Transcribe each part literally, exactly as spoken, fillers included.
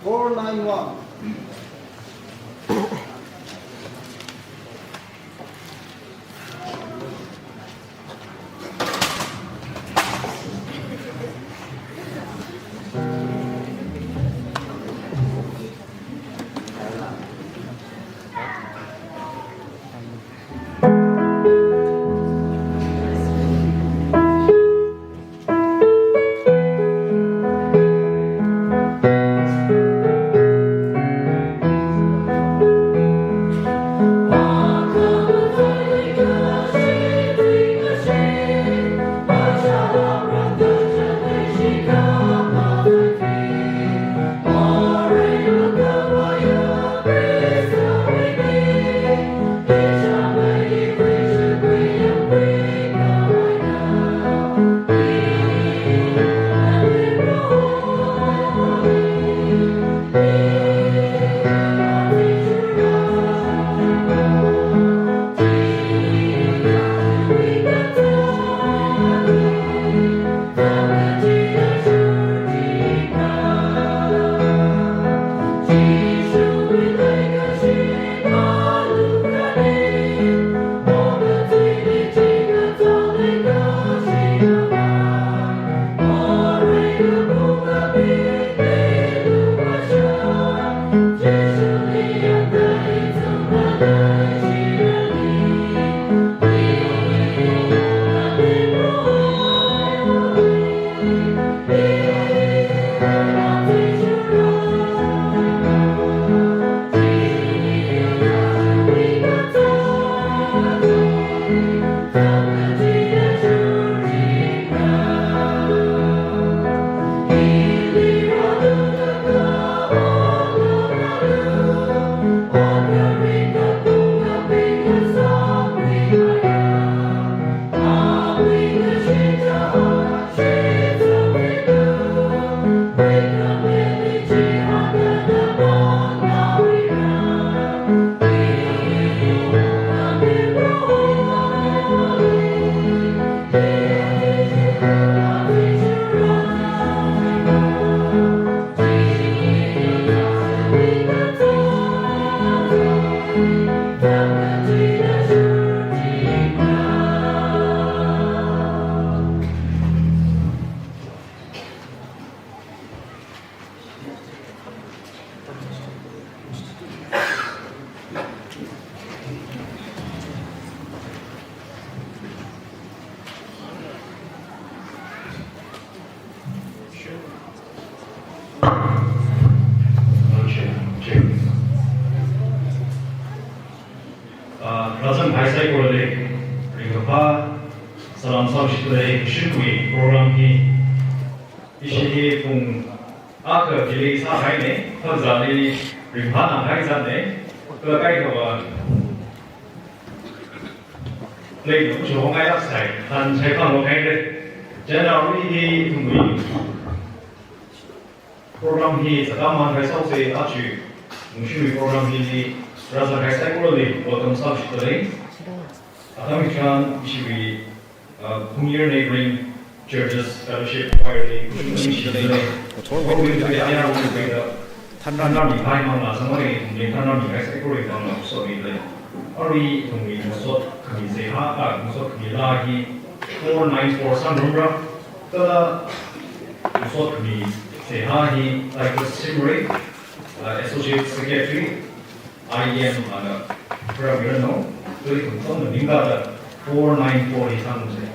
Four nine one. Ah, rāzanghai saikorali ringkaphā salam sāshikda lei. Shimwui program hi ishi hi pung akha delay sāhaina, phazāli ringphānāhai zatna, kha kaikhava lei no shongai laksai, han shai phang lo haira. Chieina arui hi ithumwui program hi sākhamang haisāsa, aja Nungshimwui program hili rāzanghai saikorali welcome sāshikda lei. Atam chitharan ishiwui, uh, Phungyar Neighboring Churches Fellowship Choir li nungshimida lei. Choir wui ayarwui thanrāmihai manglā sāmara, ithumli thanrāmihai saikorali manglā sāmida lei. Arui ithumwui ngasot khami seihā, ah, ngasot khami laa hi four nine four sāngarumra. Kala ngasot khami seihā hi Titus Shimray, uh, Associate Secretary, I E M ana program rano, kha ithum sāngarumda four nine four hi sāngarumsa.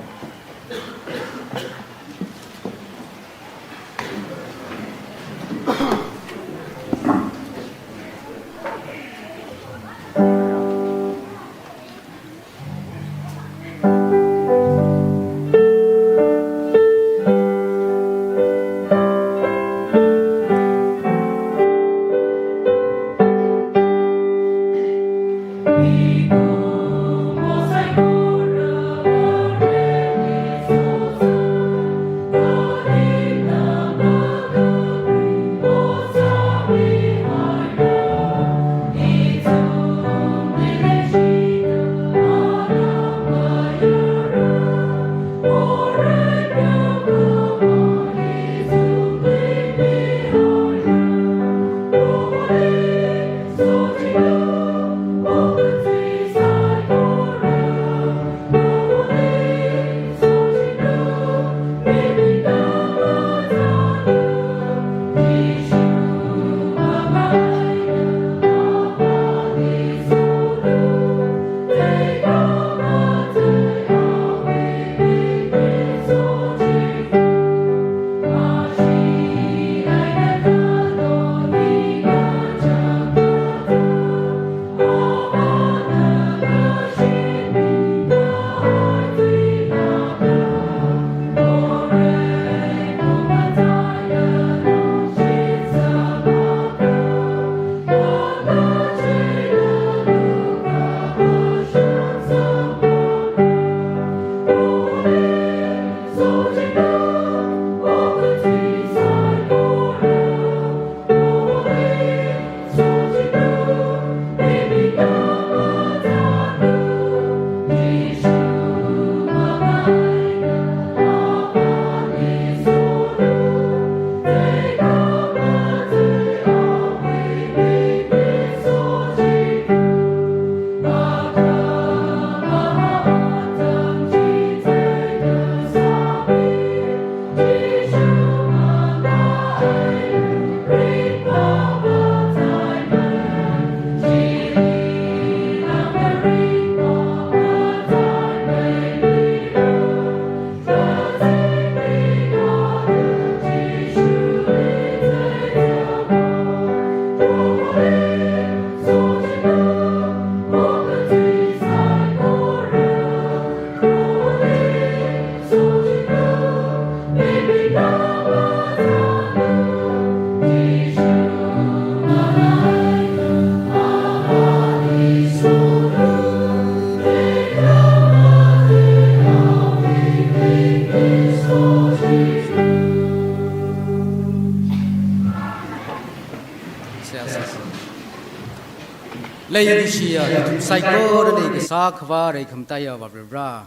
Leikashiya ithum saikorali kasā khavā reikhamatāiya Vare Varivara,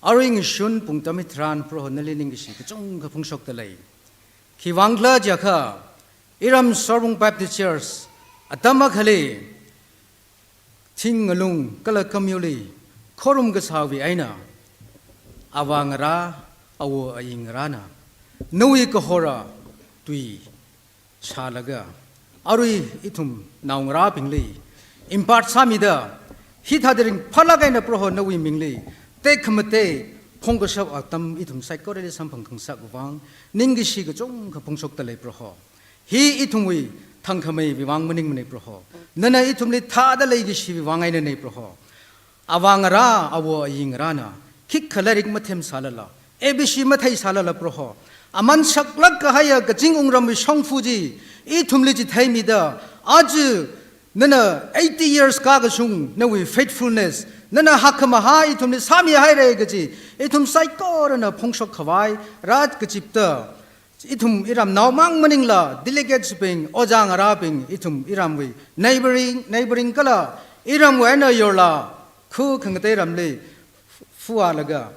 arui ngashun pung atam hitharan Proho nali ningkashi kachungkha phongshokdalei. Khiwuivang khala jiakha, iram Sorbung Baptist Church atam akhali thing ngalung kala kamyuli khorum kasāwui eina, avāngarā, awo ayingarāna nawui kahora tui shālaga, arui ithum naongarābingli impart sāmida, hithāda ringphālāk eina Proho nawui mingli tekhamatei phongkashok atam ithum saikorali samphang khangasak vang ningkashi kachungkha phongshokdalei Proho. Hi ithumwui thangkhameiwui vang maningmanei Proho. Nana ithumli thāda leikashiwui vang einanei Proho. Avāngarā, awo ayingarāna khikha lairik mathemsālala, A B C matheisālala Proho, aman saklāk kahaiya kazing wungramwui shongfa chi ithumli chitheimida, aja nana eighty years kakashung nawui faithfulness, nana hakkhamahā ithumli sāmihaira kaji ithum saikorana phongshok khavai rākazipta, ithum iramnao mang maningla, delegates bing, ojā ngarābing, ithum iramwui neighboring, neighboring kala iramwui eina yorla khu khangatei ramli fualaga,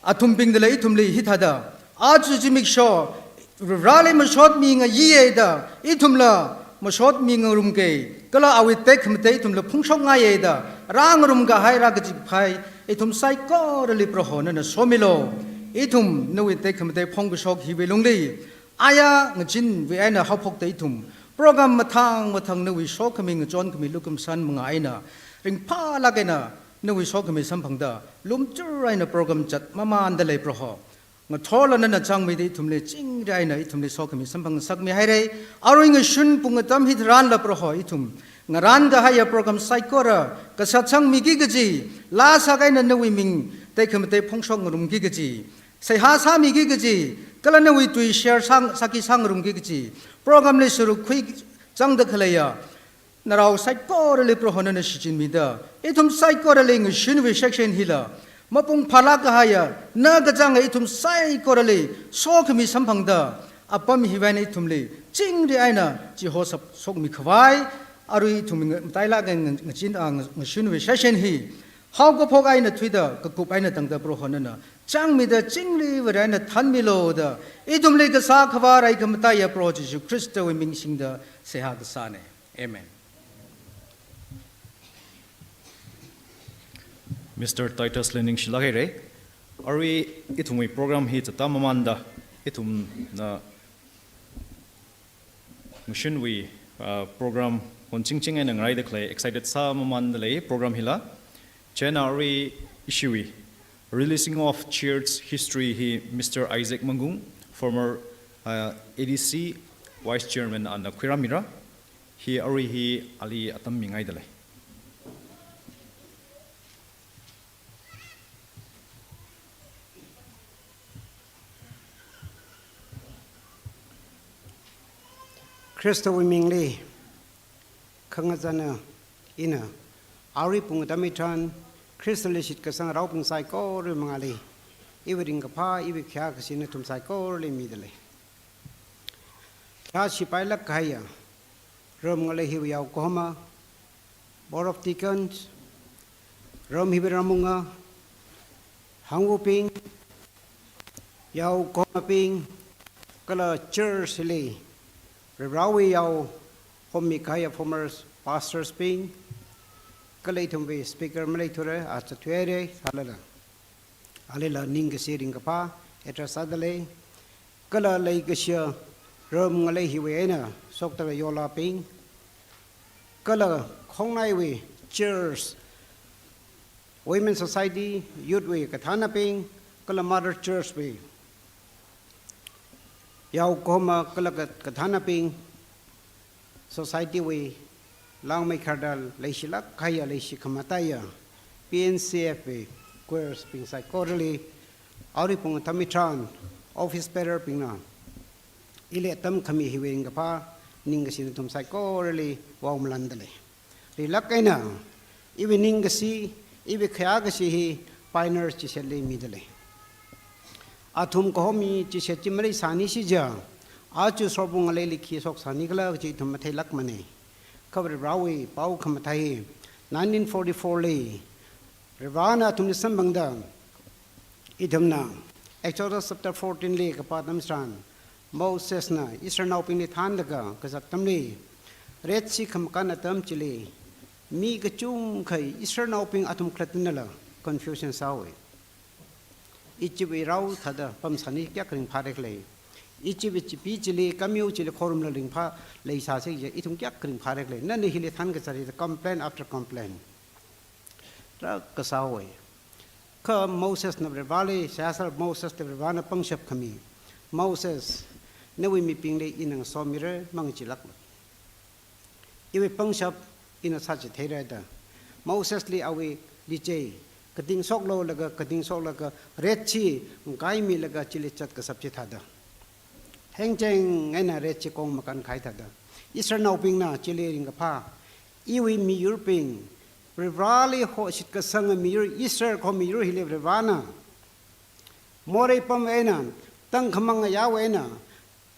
athumbingdala ithumli hithāda, aja zimiksho Vareli mashotmi ngayiya da, ithumla mashotmi ngarumkei, kala awui tekhamatei ithumla phongshokngaiya da rāngarum kahai rākazip kahai ithum saikorali Proho nana somilu. Ithum nawui tekhamatei phongkashok hiwui lungli, aya ngachinwui eina haophokta ithum program mathang mathang nawui sokhami ngachonkhami lukhamashan manga eina ringphālāk eina nawui sokhami samphangda lumchur eina program zatmamandalei Proho. Ngathorla nana chāngmida ithumli chingri eina ithumli sokhami samphangsakmihaira. Arui ngashun pung atam hitharanla Proho ithum ngarān kahaiya program saikora kasā chāngmiki kaji, laa sākahaina nawui ming tekhamatei phongshok ngarumki kaji, seihā sāmiki kaji, kala nawui tui share sāng, sāki sāngarumki kaji, program li sāruk khuizangda khaleiya narao saikorali Proho nana shichinmida, ithum saikorali ngashunwui section hila mapung phālāk kahaiya na kachānga ithum saikorali sokhami samphangda, apam hiwui eina ithumli chingri eina chihosap shokmi khavai, arui ithum nga-, matailāk eina nga-, ngachin, ah, nga-, ngashunwui section hi haokaphok eina thuida kakup eina tangda Proho nana chāngmida chingri Vare eina thanmilu da, ithumli kasā khavā reikhamatāiya Proho Jishu Khristawui ming singda seihā kasānei. Amen. Mister Titus li ningshilāk haira. Arui ithumwui program hi zatda mamanda, ithumna ngashunwui, ah, program honchingching eina ngaraida khalei, excited sāmamandalei program hila. Chieina arui ishiwui releasing of chairs history hi Mister Isaac Mangung, former, ah, A D C Vice Chairman ana khuirāmira. Hi arui hi ali atam mingaidalei. Khristawui mingli khangazana ina arui pung atam hitharan Khristali shitkasang raobing saikora mangāli iwui ringkaphā, iwui khayākashi nathum saikorali midalei. Khayāshi pailāk kahaiya ram ngalei hiwui yao kahoma, Board of Deacons, ram hiwui ramwunga, hangvabing, yao kahomabing, kala church hili Varewui yao hommi kahaiya former pastors bing, kala ithumwui speaker maleithura, acha thuihaira, sālala alila ningkashi ringkaphā address sādalei, kala leikashiya ram ngalei hiwui eina shokta yorlabing, kala khongnaiwui church, women society, youth wui kathānnabing, kala mother church wui yao kahoma kala ka-, kathānnabing, society wui langmeikharda leishilāk kahaiya, leishi khamataiya P N C F wui choirs bing saikorali, arui pung atam hitharan office bearer bingna ili atam khami hiwui ringkaphā, ningkashi nathum saikorali vaomalandalei. Rilāk eina iwui ningkashi, iwui khayākashi hi pioneers chishatli midalei. Athum kahomwui chishat chi maleisāni shija, aja Sorbung ngaleili khi shoksāni khala kaji ithum matheilākmanei. Kha Varivarawui pao khamathā hi nineteen forty-four li Varivarana athumli samphangda, ithumna Exodus chapter fourteen li kapā atam tharan, Mosesna Israelnaobingli thānlaga kazat atamli, Red Sea khamakān atam chili, mi kachungkha Israelnaobing athum khalattala confusion sāhaowa. Egyptwui rao thāda pamsani kayākha ringphāra khala. Egyptwui chipi chili, kameo chili khorumla ringphā leisāsi kaja ithum kayākha ringphāra khala. Nana hili thānkazat hi complain after complain rākasā haowa. Kha Mosesna Varivarali, seihā sālaga Mosesli Varivarana pangshap khami. Moses, nawui mibingli ina ngasomira, mangacheelāklu. Iwui pangshap ina sāchitheira da. Mosesli awui lichei kating shoklu laga, kating shoklaga Red Sea ngakai milaga chili zat kashap chithāda, thengcheng eina Red Sea kong makānkahai thāda, Israelnaobingna chili ringkaphā, iwui miyurbing, Varivarali ho shitkasanga miyur, Israel kaho miyur hili Varivarana morei pamwui eina, tangkhamang ngayāwui eina,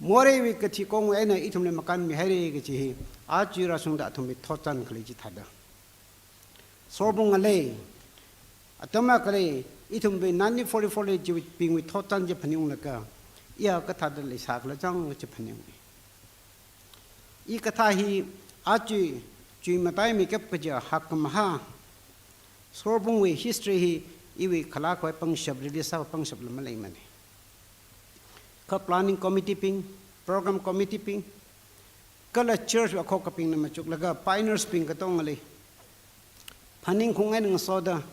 moreiwui kathi kongwui eina ithumli makānmihaira kaji hi, aja rāshungda athumwui thotchan khalei chithāda, sorbung ngalei, atam akhali ithumwui nineteen forty-four li chiwui bingwui thotchan chi phaningunglaga, iya kathāda leisākhala chang chi phaningunga. Hikathā hi aja chuimataimeikap kaja hakkhamahā sorbungwui history hi iwui khalā khavai pangshap, release sākhavai pangshapla maleimana. Kha planning committee bing, program committee bing, kala church akhokabingna machuklaga pioneers bing katongali phaningkhaung eina ngasoda,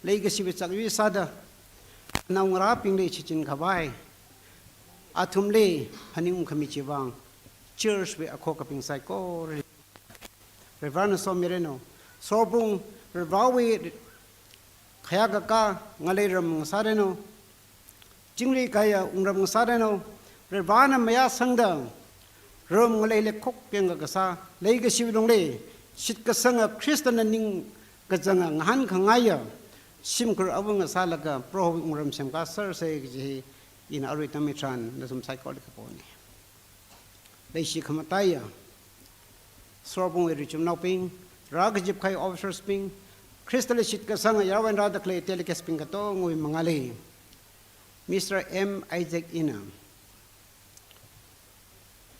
leikashiwui chakri sāda, naongarābingli shichin khavai, athumli phaningungkhami chiwui vang, church wui akhokabing saikorali Varivarana somiranu. Sorbung Varivarawui khayākakā ngalei ram ngasāranu. Chingri kaya wungram ngasāranu, Varivarana mayāsangda, ram ngaleili khokkeng kasā, leikashiwui lungli shitkasanga Khristana ningkachanga ngahānkhangaiya shimkhur awunga sālaga Prohowui wungram semkā sārsa kaji hi ina arui tammi tharan nathum saikorali kapona. Leishi khamataiya sorbungwui richumnaobing, rākazip kahai officers bing, Khristali shitkasanga yaruivang rāda khalei delegates bing katongawui mangāli, Mister M Isaac Ina,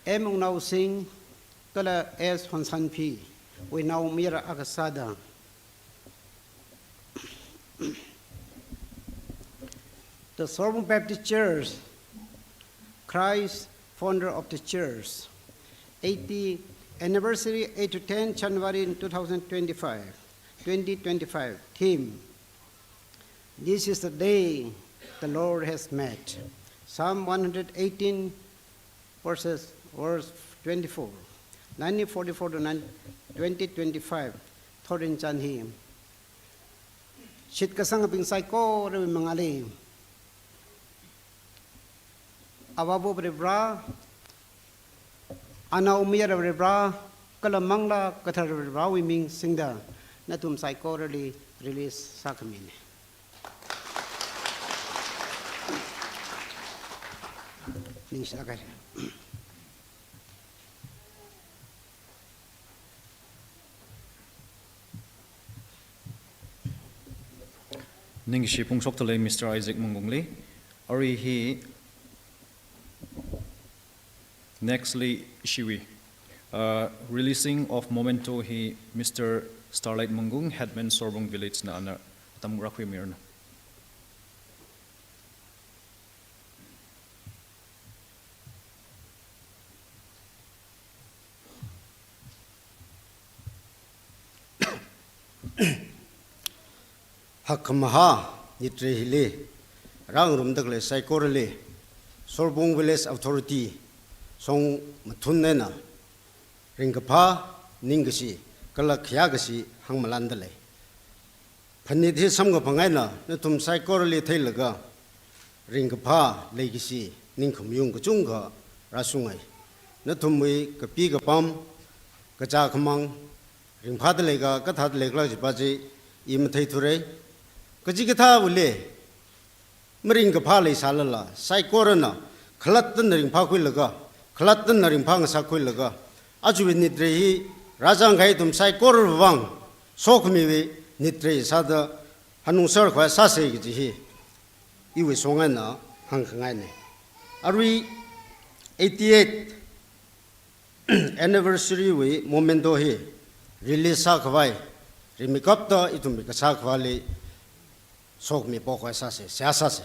M Wungnao Singh, kala S Honsanphiwui naomayara akha sāda, the Sorbung Baptist Church, Christ, founder of the church, eighty anniversary, eight to ten January in two thousand twenty-five, twenty twenty-five. Theme: This is the day the Lord has made. Psalm one hundred eighteen, verses, verse twenty-four. Nineteen forty-four to nine, twenty twenty-five. Thorin chan hi shitkasangabing saikorawui mangāli, Avāva Varivara, Anaomayara Varivara, kala Manglā Kathara Varivarawui ming singda nathum saikorali release sākhamina. Ningshilāka. Ningshi phongshokdalei Mister Isaac Mungkungli. Arui hi nextly ishiwui, uh, releasing of memento hi Mister Starlight Mungkung, Headman Sorbung Village na ana atam rākhuimiranu. Hakkhamahā nitrei hili rāngarumda khalei saikorali, Sorbung Village Authority shong mathun eina ringkaphā, ningkashi, kala khayākashi hāngmalāndalei. Phanit hi samkaphang eina nathum saikorali theilaga, ringkaphā, leikashi, ningkhamayung kachungkha rāshungai. Nathumwui kapi kapam, kachā khamang, ringphāda leika, kathāda leikhala kajipa chi i matheithura. Kachikathāwuili maringkaphā leisālala, saikorana khalattana ringphākhuilaga, khalattana ringphā ngasākhuilaga, ajawui nitrei hi rāzangkahai ithum saikorawui vang sokhamiwui nitrei sāda hanungser khavai sāsa kaji hi iwui song eina hāngkhangaina. Arui eighty-eight anniversary wui memento hi release sākhavai, rimeikapta ithumwui kasā akhavali sokhami pokhavai sāsa, seihā sāsa.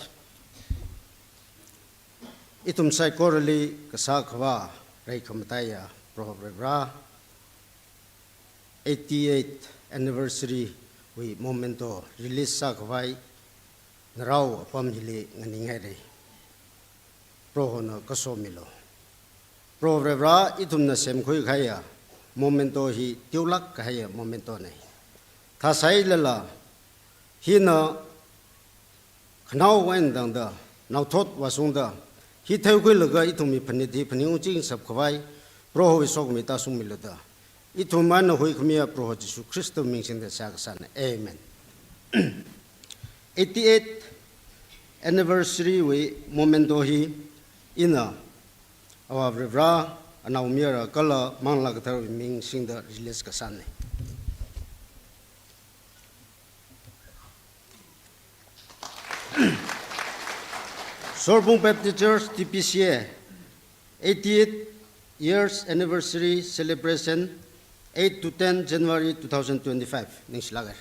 Ithum saikorali kasā akhava rai khamataiya Proho Varivara, eighty-eight anniversary wui memento release sākhavai narao apam hili nganinghaira. Prohona kasomilu. Proho Varivara, ithumna semkhui kahaiya memento hi teolāk kahaiya mementona. Thāsālala hina khanaowa eina tangda, naothot vāshungda, hi theikhuilaga ithumwui phanit hi phaningungching shapkhavai Prohowui sokhami tāshungmilu da ithum eina huikhamiya Proho Jishu Khristawui ming singda seihā kasāna. Amen. Eighty-eight anniversary wui memento hi ina Avā Varivara, Anaomayara kala Manglā Katharawui ming singda release kasāna. Sorbung Baptist Church, T B C A, eighty-eight years anniversary celebration, eight to ten January two thousand twenty-five. Ningshilāk haira.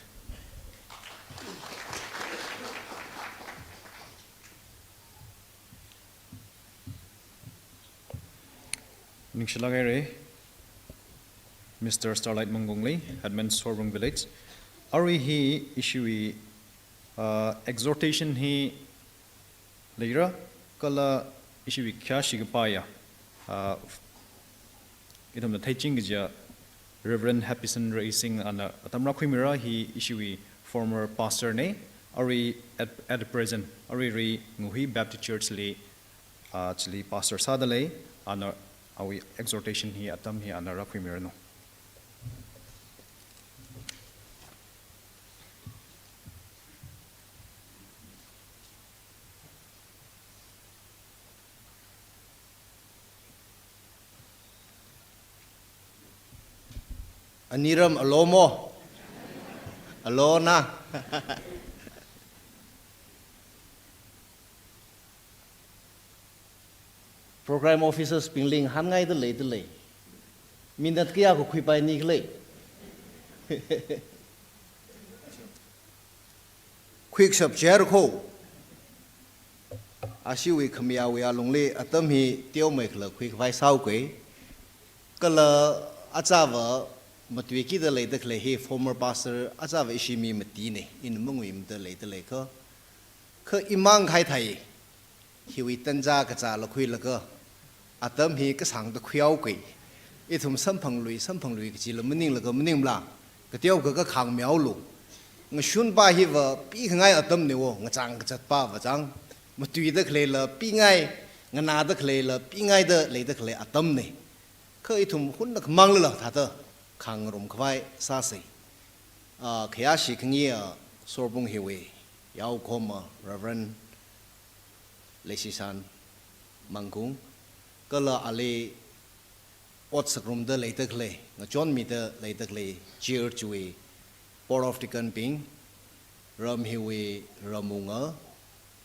Ningshilāk haira, Mister Starlight Mangkungli, Headman Sorbung Village. Arui hi ishiwui, uh, exhortation hi leira, kala ishiwui khayāshi kapaiya, uh, ithumna theiching kajiya Reverend Happyson Reising ana atam rākhuimira. Hi ishiwui former pastorna, arui at, at present, arui ri Nguhi Baptist Church li, ah, chili pastor sāda lei, ana awui exhortation hi atam hi ana rākhuimiranu. Aniram alo mo? Alo na? Program officers bingli ngahānngaida leida lei. Minute kayākha khuipaini khala? Khuikashap chāra kho. Ashiwui khamayāwui alungli atam hi teomeikhala khuikhavai sāhaoki. Kala achāva matuikida leida khalei hi former pastor achāva ishi mi matina, ina manguimada leida leiakha. Kha imang khaithai. Hiwui tanza kazāla khuilaga, atam hi kasāngda khuihaoki. Ithum samphanglui, samphanglui kajila maninglaga maningmala, kateokha kakhāng mihaolu. Ngashunpa hiva pikhangai atamna wo, ngachang kazatpava chang. Matuida khaleila pingai, nganāda khaleila pingaida leida khalei atamna. Kha ithum hunna khamanglala thāda khangarum khavai sāsa. Ah, khayāshi khangayi, ah, Sorbung hiwui yaokhoma Reverend Leishisan Mangkung, kala ali ot sāngarumda leida khalei, ngachonmida leida khalei church wui Board of Deacon bing, ram hiwui ramwunga,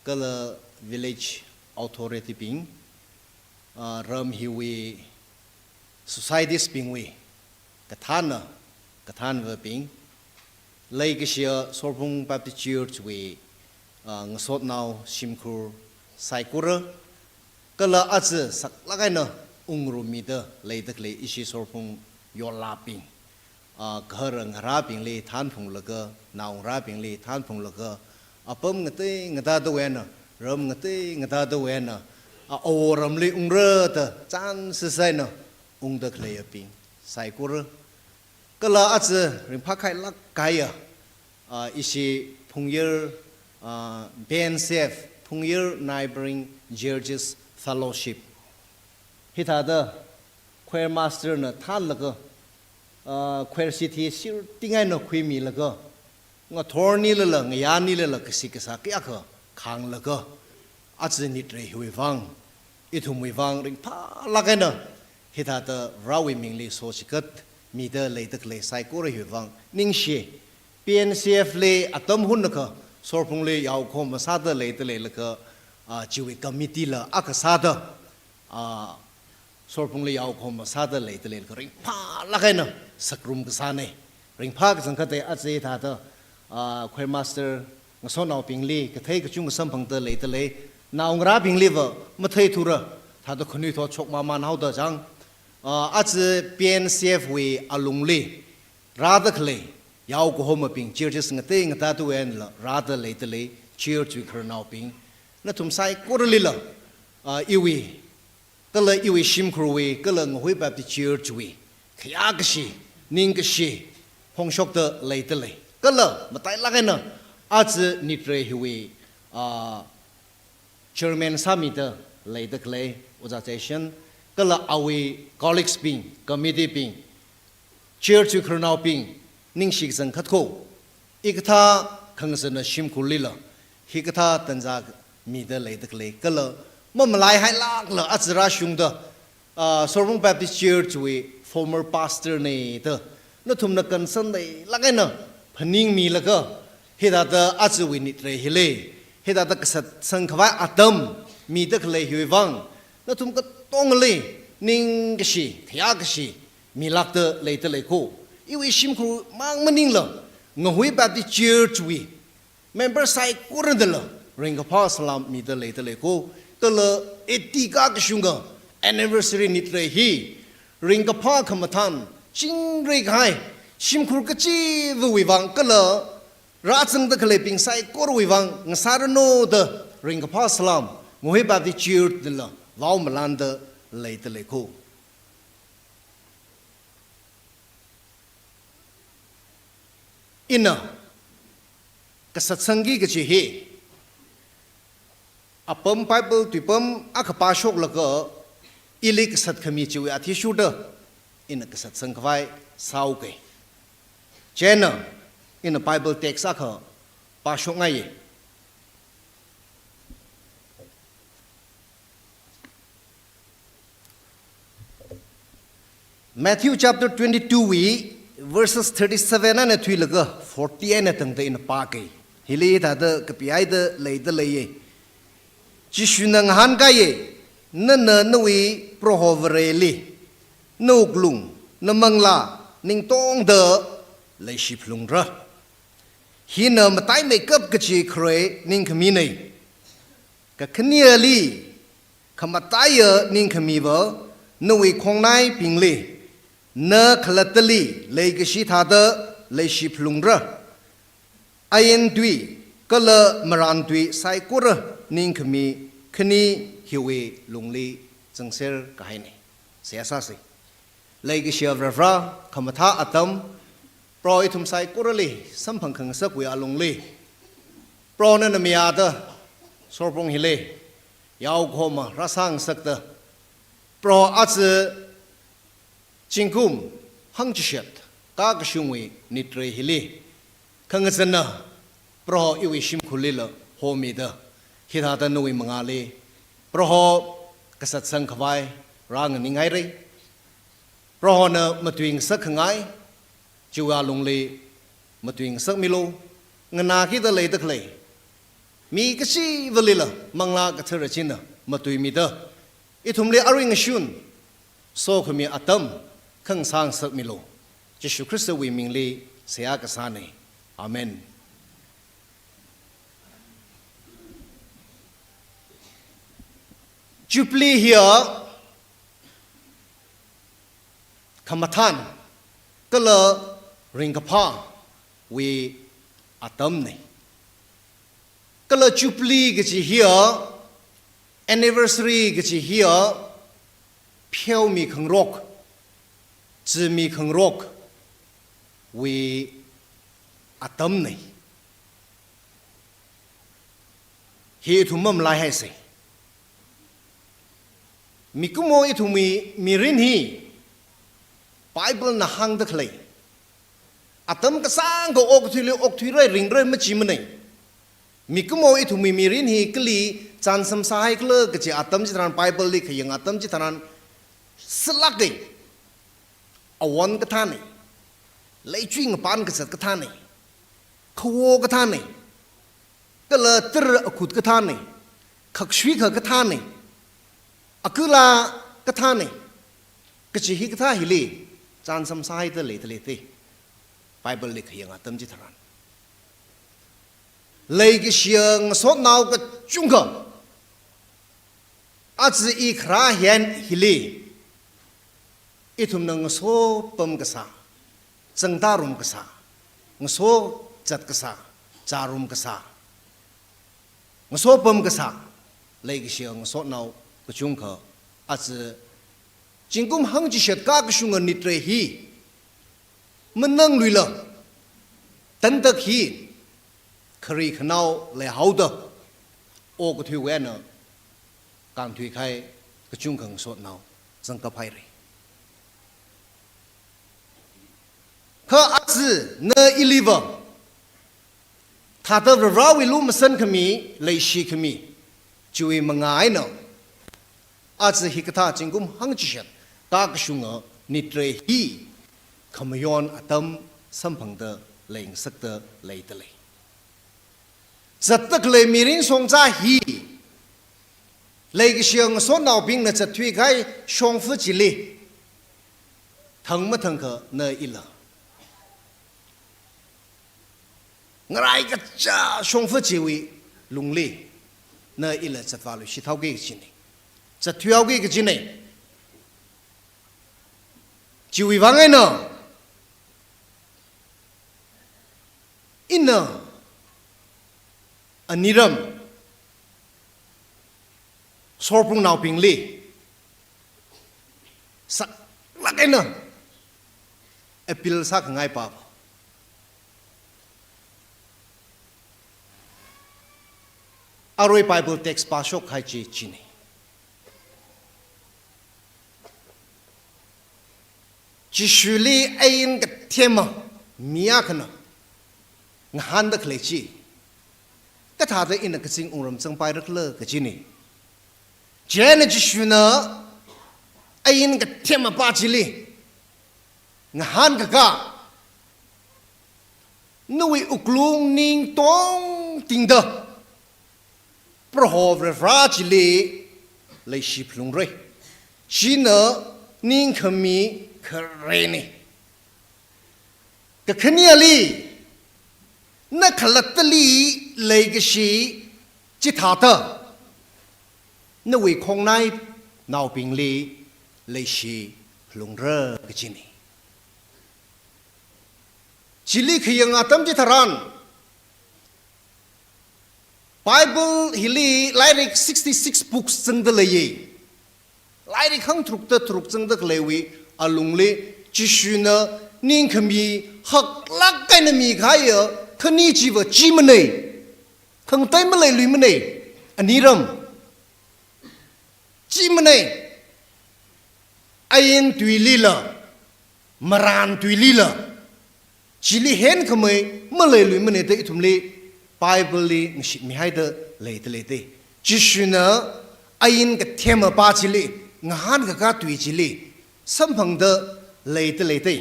kala village authority bing, ah, ram hiwui societies bingwui kathānna, kathānvabing, leikashiya Sorbung Baptist Church wui, ah, ngasotnao shimkhur saikora, kala aja saklāk eina ungngarummida leida khalei ishi Sorbung yollābing, ah, gahara ngarābingli thanphunglaga, naongarābingli thanphunglaga, apam ngatei ngateidawui eina, ram ngatei ngateidawui eina, ah, awo ramli ungra da chānsāsā eina ungda khaleiyabing saikora. Kala aja ringphākhailāk kahaiya, ah, ishi Phungyar, ah, B N C F, Phungyar Neighboring Churches Fellowship. Hithāda choir master na thanlaga, ah, choir sheet hi shirting eina khuimilaga, ngathornilala, ngayānilala, kashi kasā kayākha khānglaga, aja nitrei hiwui vang, ithumwui vang ringphālāk eina, hithāda Varewui mingli sochigat mida leida khalei saikora hiwui vang ningshi. P N C F li atam hunakha sorphungli yaokahoma sāda leida leilakha, ah, chiwui committee la akha sāda, ah, sorphungli yaokahoma sāda leida leilakha ringphālāk eina sakrum kasāna. Ringphā kachangkhat aja thāda, ah, choir master ngasotnaobingli kathei kachungkha samphangda leida lei. Naongarābingliva matheithura, thāda khanuithot shokmamān haoda chang. Ah, aja P N C F wui alungli rāda khalei yaokahomabing, churches ngatei ngatā tuwui einala rāda leida lei, church wui khararnaobing, nathum saikoralila, ah, iwui, kala iwui shimkhurwui, kala Ngahui Baptist Church wui khayākashi, ningkashi phongshokda leida lei. Kala matailāk eina aja nitrei hiwui, ah, chairman sāmida leida khalei Ojā Jason, kala awui colleagues bing, committee bing, church wui khararnaobing, ningshi kachangkhat ko. Hikathā khangazana shimkhurlila hikathā tanzā mida leida khalei, kala mamalaihailākla aja rāshungda, ah, Sorphung Baptist Church wui former pastor na da nathumna concern leilāk eina phaningmilaga, hithāda ajawui nitrei hili hithāda kasatsang khavai atam mida khalei hiwui vang nathum katongali ningkashi, khayākashi milākda leida lei ko. Iwui shimkhur mang maningla, Ngahui Baptist Church wui member saikoranala ringkaphā salām mida leida lei ko. Kala eighty kakashunga anniversary nitrei hi ringkaphā khamathān, chingri kahai, shimkhur kachivawui vang kala rāzangda khaleibing saikorawui vang ngasāranu da ringkaphā salām Ngahui Baptist Church nala vaomalanda leida lei ko. Ina kasatsangki kachi hi apam Bible tuipam akha pāshoklaga ili kasat khami chiwui athishurda ina kasatsang khavai sāuke. Chieina ina Bible text akha pāshokngaiye. Matthew chapter twenty-two wui verses thirty-seven eina thuilaga forty eina tangda ina pāke. Hili thāda kapihaida leida leiye. Jishuna ngahānkaiye, nana nawui Proho Vareli nawuklung, namanglā ningtongda leishiphalungra. Hina mataimeikap kachi kharei ningkhaminei. Kakhaneli, khamataiya ningkhamiva nawui khongnaibingli na khalattali leikashi thāda leishiphalungra. Ain tui kala marān tui saikora ningkhami khani hiwui lungli zangser kahainei. Seihā sāse. Leikashiya Varivara, khamathā atam, Proho ithum saikorali samphang khangasakwui alungli, Proho nana mayāda sorphung hili yaokahoma rāsāngasakta, Proho aja zingkum hangchishat kakashungwui nitrei hili khangazana Proho iwui shimkhurlila homida, hithāda nawui mangāli Proho kasatsang khavai rānganingngairei. Prohona matuingasak khangai chiwui alungli matuingasakmilu. Nganākida leida khalei mi kachivalila Manglā Kathara china matuimida, ithumli arui ngashun sokhami atam khangasāngasakmilu. Jishu Khristawui mingli seihā kasānei. Amen. Jubilee hiya khamathān kala ringkaphāwui atamnei. Kala Jubilee kachi hiya, anniversary kachi hiya, pheomi khangarok, zimi khangarokwui atamnei. Hi ithum mamalaihaisei. Mikumo ithumwui mirin hi Bible na hāngda khalei atam kasāngkha okathuili okthuirei ringrei machimanei. Mikumo ithumwui mirin hi kali chānsam sāhaikhala kachi atam chitharan, Bible li khayang atam chitharan sālākei. awon kathāna, leichui ngapān kazat kathāna, khawo kathāna, kala tara akhut kathāna, khakshuikha kathāna, akala kathāna, kachi hikathā hili chānsam sāhaida leida leite, Bible li khayang atam chitharan. Leikashiya ngasotnao kachungkha, aja i kharā hiyan hili, ithumna ngasopam kasā, zangtārum kasā, ngasozat kasā, zārum kasā, ngasopam kasā, leikashiya ngasotnao kachungkha, aja zingkum hangchishat kakashunga nitre hi manangluila, tantak hi khari khanao leihaoda, okathuiwui eina kānthuikahai kachungkha ngasotnao zangkaphaira. Kha aja na iliva thāda Varivarāwui lumashan khami, leishi khami, chiwui manga eina, aja hikathā zingkum hangchishat kakashunga nitre hi khamayon atam samphangda leingasakda leida lei. Zatda khalei mirin shongza hi, leikashiya ngasotnaobingna zatthuikahai shongfa chili thang mathangkha na ila, ngarai kacha shongfa chiwui lungli na ila zatvāluishit haoki kajina, zatthui haoki kajina. Chiwui vang eina, ina aniram sorpungnaobingli saklāk eina appeal sākhangai pāva, arui Bible text pāshokkahai chi china. Jishuli ain kathema mi akhana ngahānda khalei chi, kathāda ina kazing wungram zangpaira khala kajina. Chieina Jishuna ain kathema pā chili ngahānkaka, nawui wuklung ning tongtingda Proho Varivarā chili leishi phalungra. China ningkhami kharena. Kakhaneli, na khalattali leikashi chithāda nawui khongnainaobingli leishi phalungra kajina. Chili khayang atam chitharan, Bible hili lairik sixty-six books zangda leiya. Lairik hangtharukda tharuk zangda khaleiwui alungli, Jishuna ningkhami haklāk eina mikahaiya khani chiva chi manei, khangatei maleiluimanei, aniram. Chi manei, ain tuilila, marān tuilila, chili henkhamei maleiluimanei da ithumli Bible li ngashitmihaida leida leite. Jishuna ain kathema pā chili, ngahānkaka tui chili samphangda leida leite.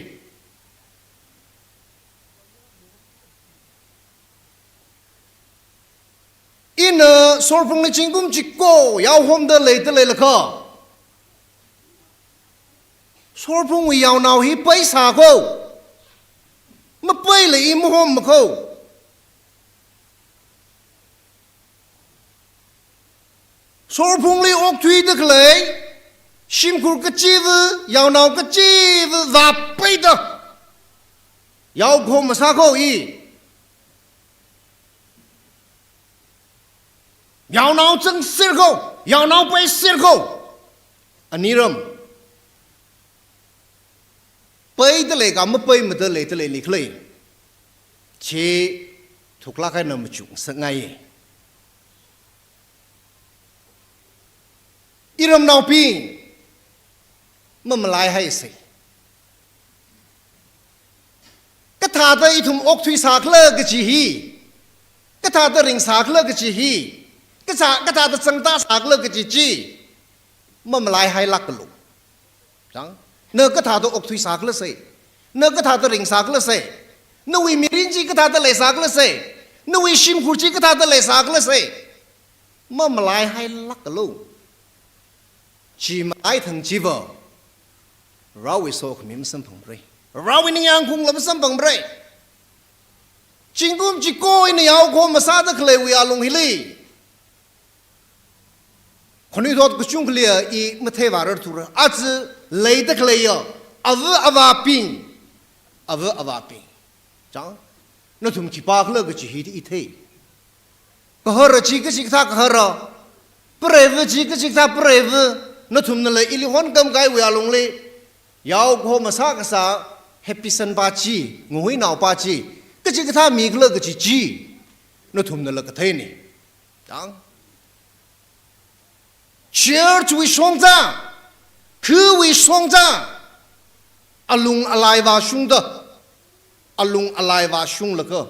Ina sorpungli zingkum chiko yaohomda leida leilakha, sorpungwui yaonao hi peisā kho, mapeila i mahomma kho. Sorpungli okthuida khalei shimkhur kachiva, yaonao kachiva vāpeida yaokahom masā kho i. Yaonao zangser kho, yaonao peiser kho. Aniram, peida leika mapeimada leida leili khalei chi thuklāk eina machukngasakngai. Iramnaobing, mamalaihaisa. Kathāda ithum okthuisā khala kaji hi, kathāda ringsā khala kaji hi, kathā, kathāda zangtāsā khala kaji chi mamalaihailākalu. Chang, Na kathāda okthuisā khala sai. Na kathāda ringsā khala sai. Nawui mirin chi kathāda leisā khala sai. Nawui shimkhur chi kathāda leisā khala sai. Mamalaihai lāklu. Chi malaithang chiva, Varewui sokhami masamphangmara. Varewui ningyāng khaungla masamphangmara. Zingkum chiko eina yaokahoma sāda khaleiwui alung hili, khanuithot kachungkhali i matheivārar thura. Aja leida khaleiya ava avābing, ava avābing, chang, nathum khipākhala kachi hi i thei. Gahara chi kachikathā gahara, preiva chi kachikathā preiva, nathumnala ili honkahaiwui alungli, yaokahoma sākasā, happy son pa chi, ngahuinaopa chi, kachikathā mikhala kachi chi, nathumnala katheina. Chang, church wui shongza, khawui shongza, alung alai vāshungda, alung alai vāshunglaga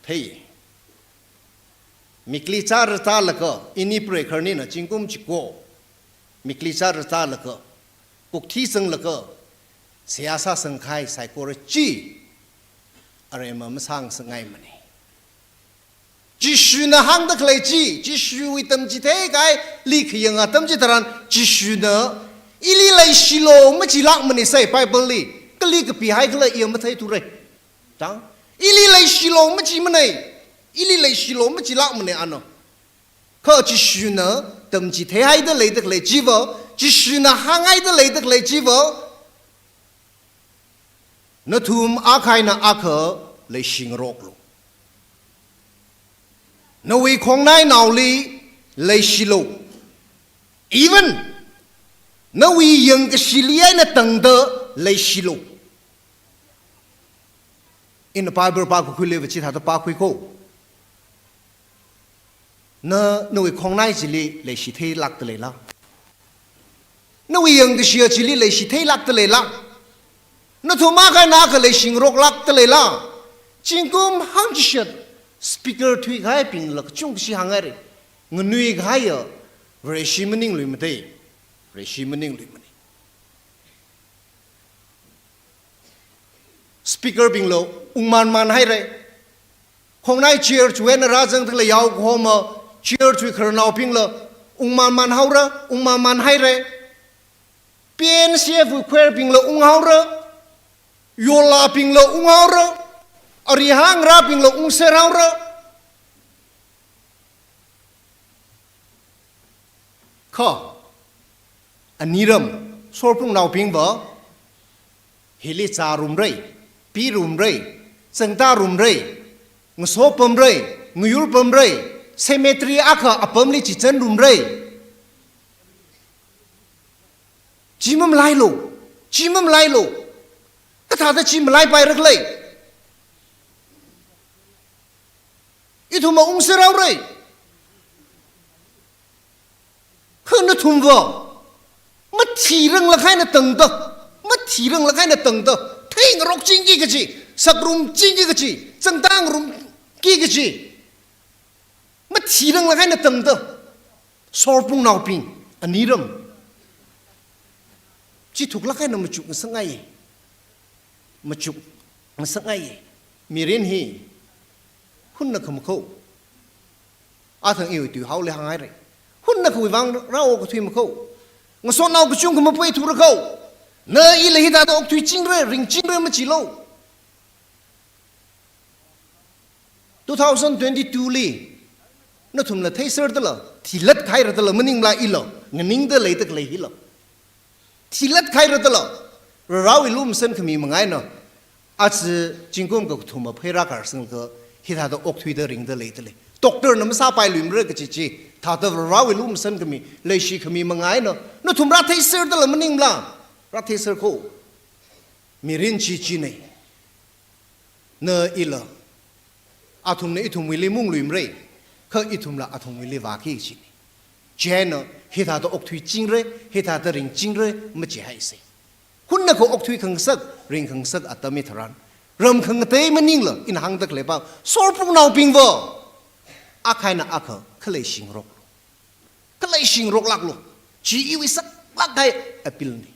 thei. Mikli chara chalaga, ini preigaharnina zingkum chiko mikli chara chalaga, kukthi zanglaga, seihā sāsangkahai saikora chi, aremma masāngasakngaimana. Jishuna hāngda khalei chi, Jishuwui tamchitheikahaili khayang atam chitharan, Jishuna ili leishilu machilākmana sai Bible li, kali kapihaikhala i matheithura. Chang, ili leishilu machimana, ili leishilu machilākmana ana. Kha Jishuna tamchitheihaida leida khalei chiva, Jishuna hānghaida leida khalei chiva, nathum akha eina akha leishingaroklu. Nawui khongnainaoli leishilu. Even nawui yangkashili eina tangda leishilu. Ina Bible pākakhuiliva chithāda pākhui kho. Na, nawui khongnai chili leishitheilākda leila? Nawui yangkashiya chili leishitheilākda leila? Nathum akha eina akha leishingaroklākda leila? Zingkum hangchishat speaker thuikahaibingla kachungkhashi hānghaira. Nganuikahaiya Vareshi maningluimada. Vareshi maningluimana. Speaker bingla ungmanmanhaira. Khongnai church wui eina rāzangda khalei yaokahoma church wui khararnaobingla ungmanmanhaora, ungmanmanhaira. P N C F wui choir bingla unghaora, yolabingla unghaora, arihāngarābingla ungserhaora. Kha, aniram, sorpungnaobingva, hili zārumra, pirumra, zangtarumra, ngasopamra, ngayurpamra, cemetery akha apamli chichanrumra. Chi mamalailu, chi mamalailu. Kathāda chi malaipaira khala? Ithumva ungserhaora. Kha nathumva, mathiranglakha eina tangda, mathiranglakha eina tangda, theingarokchingki kachi, sakrumchingki kachi, zangtangarumki kachi, mathiranglakha eina tangda, sorpungnaobing, aniram, chi thuklakha eina machukngasakngai. Machukngasakngai. Mirin hi hunnakha makho. Athang iwui tuihaoli hānghaira. Hunnakhawui vang rāokathui makho. Ngasotnao kachungkha mapeithura kho. Na ila hithāda okthuichingra, ringchingra machilu. Two thousand twenty-two li, nathumla theiserdala, thilathairada maningla ila, nganingda leida khalei hila. Thilathairada, Varewui lumashan khami manga eina, aja zingkum kathum apheira karsangka, hithāda okthuida ringda leida lei. Doctor na masāpailuimara kachi chi, thāda Varewui lumashan khami, leishi khami manga eina, nathum rātheiserdala maningla, rātheiser kho. Mirin chi china. Na ila, athumna ithumwuili mungluimara, kha ithumla athumwuili vāki kachina. Chieina hithāda okthuichingra, hithāda ringchingra, machihaisa. Hunnakha okthui khangasak, ring khangasak atam hitharan, ram khangatei maningla, ina hāngda khalei pao, sorpungnaobingva, akha eina akha, khalei shingarok. Khalei shingaroklāklu. Chi iwui saklāk kahai appeal na.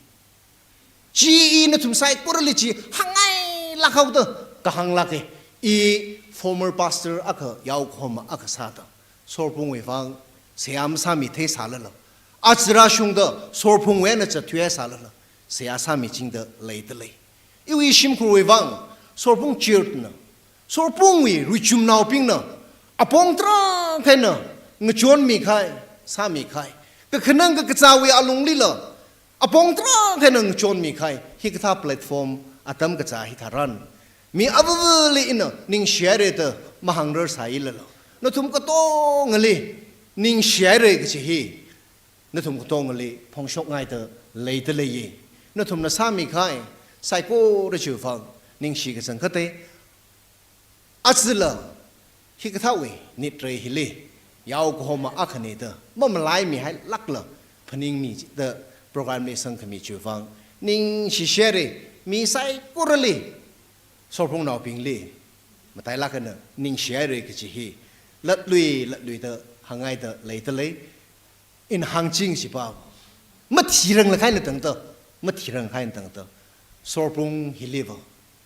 Chi i nathum saikorali chi hāngngailāk haoda kahānglāka. I former pastor akha, yaokahoma akha sāda, sorpungwui vang seihā masāmi theisālala, aja rāshungda sorpungwui eina zatthuihaisālala, seihā sāmichingda leidalei. Iwui shimkhurwui vang sorpung church na, sorpungwui ruichumnaobingna apong tarākha eina ngachonmi kahai, sāmi kahai, kakhanang kakazāwui alunglila apong tarākha eina ngachonmi kahai hikathā platform atam kazā hitharan, mi avāvali ina ningshihaira da mahāngrarsālala, nathum katongali ningshihaira kaji hi nathum katongali phongshokngaida leidalei. Nathumna sāmi kahai saikora chiwui vang ningshi kachangkhatta. Ajala hikathāwui nitrei hili yaokahoma akhana da mamalaimihailākla phaningmida program li sangkhami chiwui vang ningshishaira. Mi saikorali, sorpungnaobingli matailāk eina ningshihaira kaji hi latlui latluida hāngngaida leidalei. Ina hāngching chipa, mathirang lākhaina tangda, mathirang lākhaina tangda, sorpung hiliva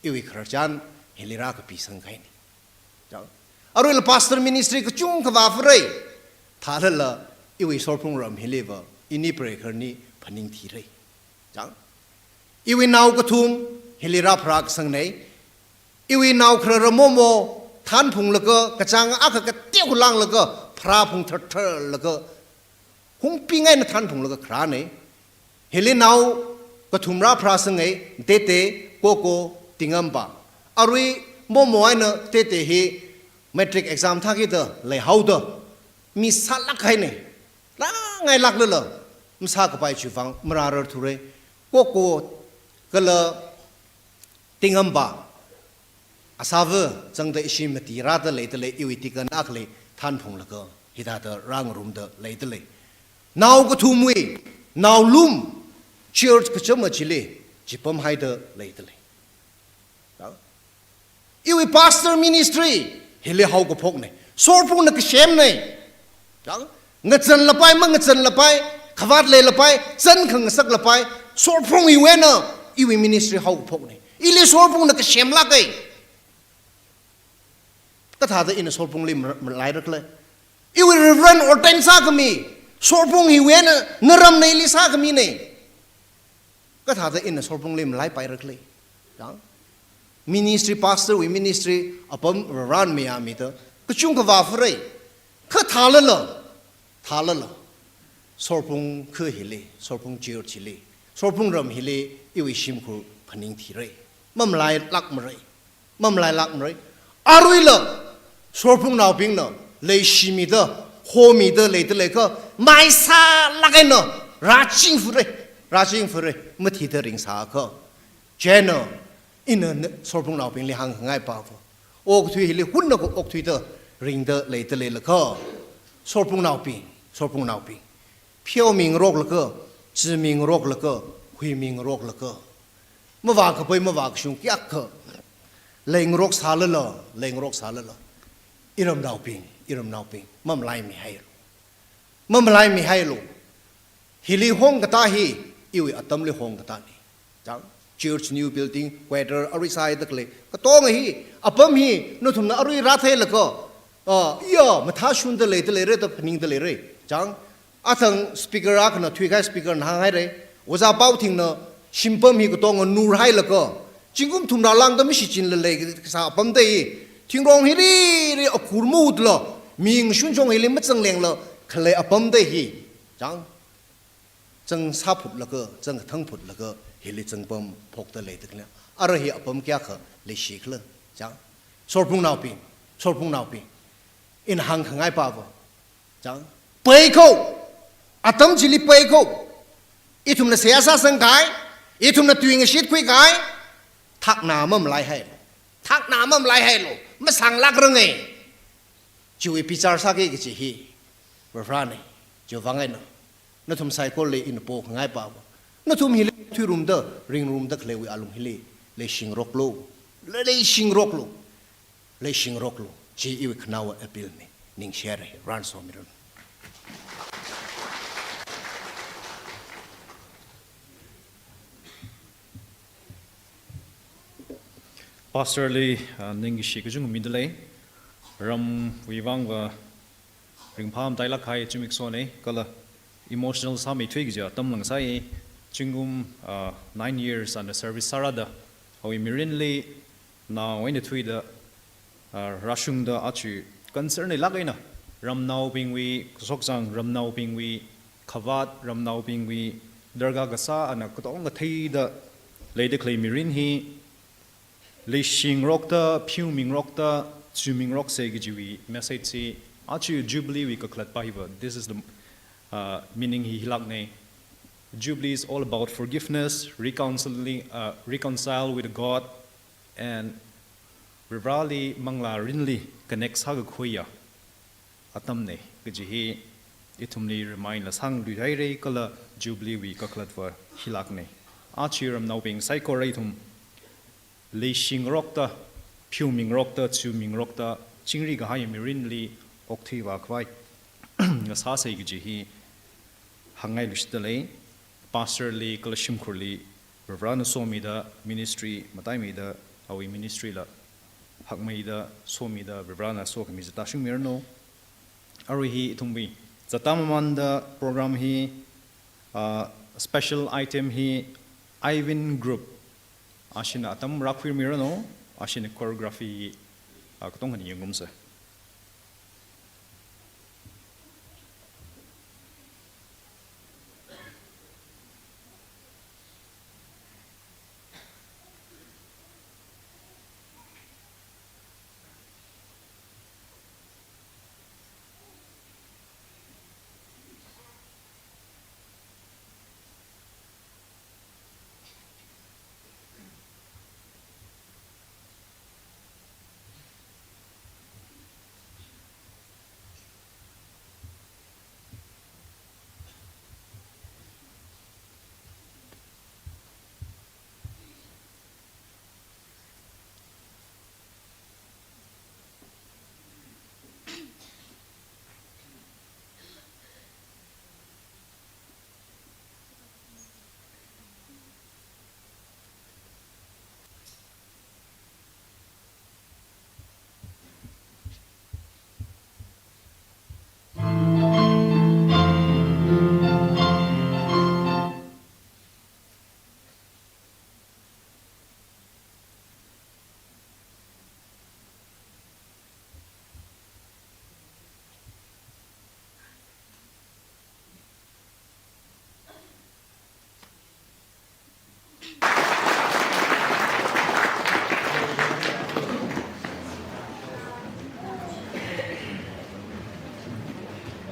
iwui khararchan hili rākapisang kahaina. Chang. Aruila pastor ministry kachungkha vāpharai. Thālala iwui sorpung ram hiliva ini preikharni phaningthirai. Chang. Iwui nao kathum hili rāpharākasangna. Iwui nao kharara momo thanphunglaga, kachāng akha kateokha langlaga, pharāphung thartharlaga, hungping eina thanphunglaga kharāna. Hili nao kathum rāpharāsanga, Tete, Koko, Tingamba. Arui momo eina Tete hi matric exam thākida leihaoda, mi sālāk kahaina. Langailāklala masākapai chiwui vang marārarthura. Koko kala Tingamba, asāva zangda ishi mati rāda leidalei, iwui deacon akhali thanphunglaga hithāda rāngarumda leidalei. Nao kathumwui naolum church kachama chili chipamhaida leidalei. Chang. Iwui pastor ministry hili haokaphokna. Sorpungna kasemna. Chang. Ngazanlapai, mangazanlapai, khavāt leilapai, zan khangasaklapai, sorpung hiwui eina iwui ministry haokaphokna. Ili sorpungna kasemlāka. Kathāda ina sorpungli ma-, malairakhala? Iwui Reverend ordain sākhami, sorpung hiwui eina naramna, ili sākhamina. Kathāda ina sorpungli malaipairakhala? Chang. Ministry, pastor wui ministry apam rāranmayāmida kachungkha vāpharai. Kha thālala, thālala, sorpung kha hili, sorpung church hili, sorpung ram hili iwui shimkhur phaningthirai. Mamalailākmarai. Mamalailākmarai. Aruila sorpungnaobingna leishimida, homida leidaleiakha, maisālāk eina rāchingfurai, rāchingfurai, mathida ringsāakha. Chieina ina na-, sorpungnaobingli hāngkhangaipava, okathui hili hunnakha okthuida ringda leidaleilakha, sorpungnaobing, sorpungnaobing, pheomingaroklaga, zimimingaroklaga, huimingaroklaga, mavākapai mavākashung kayākha leingaroksālala, leingaroksālala, iramnaobing, iramnaobing, mamalaimihaialu. Mamalaimihaialu. Hili hongkatā hi iwui atamli hongkatāna. Chang, church new building, quarter, arui sāhaida khalei katonga hi, apam hi nathumna arui rātheilaga, ah, iya, mathāshungda leidaleira da phaningdaleira. Chang, athang speaker akhana thuikahai speaker na hānghaira. Ojā Paothingna shimpam hi katonga nurhailaga, zingkum thumrā lāngda mashichinla leikasā apamda hi, thingrong hiriri akhur mahutla, mi ngashun chong hili mazanglengla khalei apamda hi. Chang, zang sāphutlaga, zang kathang phutlaga, hili zangpam phokda leida khalei. Ara hi apam kayākha leishikhala? Chang, sorpungnaobing, sorpungnaobing, ina hāngkhangaipava, chang, paikho, atam chili paikho. Ithumna seihā sāsangkahai, ithumna tui ngashitkhuikahai, thakna mamalaihaialu. Thakna mamalaihaialu. Masānglākranga. Chiwui bichar sāki kaji hi Varivarāna. Chiwui vang eina nathum saikorali ina pokhangaipava, nathum hili thuirumda, ringrumda khaleiwui alung hili leishingroklu. Le-, leishingroklu. Leishingroklu. Chi iwui khanaowa appeal na. Ningshihaira. Varena somiranu. Pastor li, ah, ningkashi kachungkha midalei. Ramwui vangva ringphāmatailāk kahai zimiksho nei, kala emotional sāmeithui kaja atam lāngsai. Zingkum, ah, nine years ana service sārāda, awui mirinli nao eina thuida, ah, rāshungda aja concern leilāk eina ramnaobingwui kashokzang, ramnaobingwui khavāt, ramnaobingwui darkar kasā ana katonga theida leida khalei mirin hi leishingarokta, pheomingarokta, chuimingaroksa kajiwui message hi aja Jubilee wui kakhalatva hiva, this is the, uh, meaning hi hilāk nei. Jubilee is all about forgiveness, reconciling, uh, reconcile with God, and Varivarāli manglā mirinli connect sākakhuiya atam nei kaji hi ithumli remind la sāngaluihaira, kala Jubilee wui kakhalatva hilāk nei. Aja ramnaobing saikora ithum leishingarokta, pheomingarokta, chuimingarokta, chingri kahai mirinli okthuivā khavai ngasāsa kaji hi hāngngailui shitdalei. Pastor li kala shimkhurli Varivarāna somida, ministry mataimeida, awui ministry la hakmeida somida Varivarāna sokhami chi tāshungmiranu. Arui hi ithumwui zatda mamanda program hi, ah, special item hi Ivin Group ashina atam rākhuimiranu, ashina choreography, ah, katonga ni yangumsa.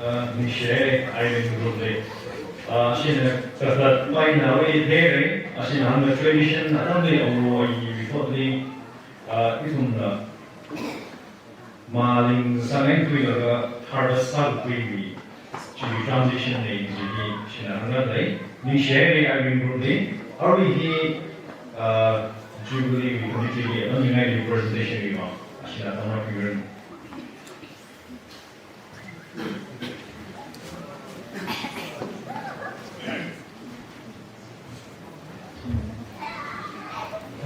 Uh, ningshi, Ivin Group li. Uh, ashina kakhalat paina wui there, ashina hāngda tradition atamli awo ayi report li, uh, ithumna maling sāngai thuilaga harvest sākakhuiwui, chi transition nei kaji hi ashina hāngda lei. Ningshi haira Ivin Group li. Arui hi, uh, Jubilee wui committee li atam mingaili presentation wui vang ashina atam rākhuimiranu.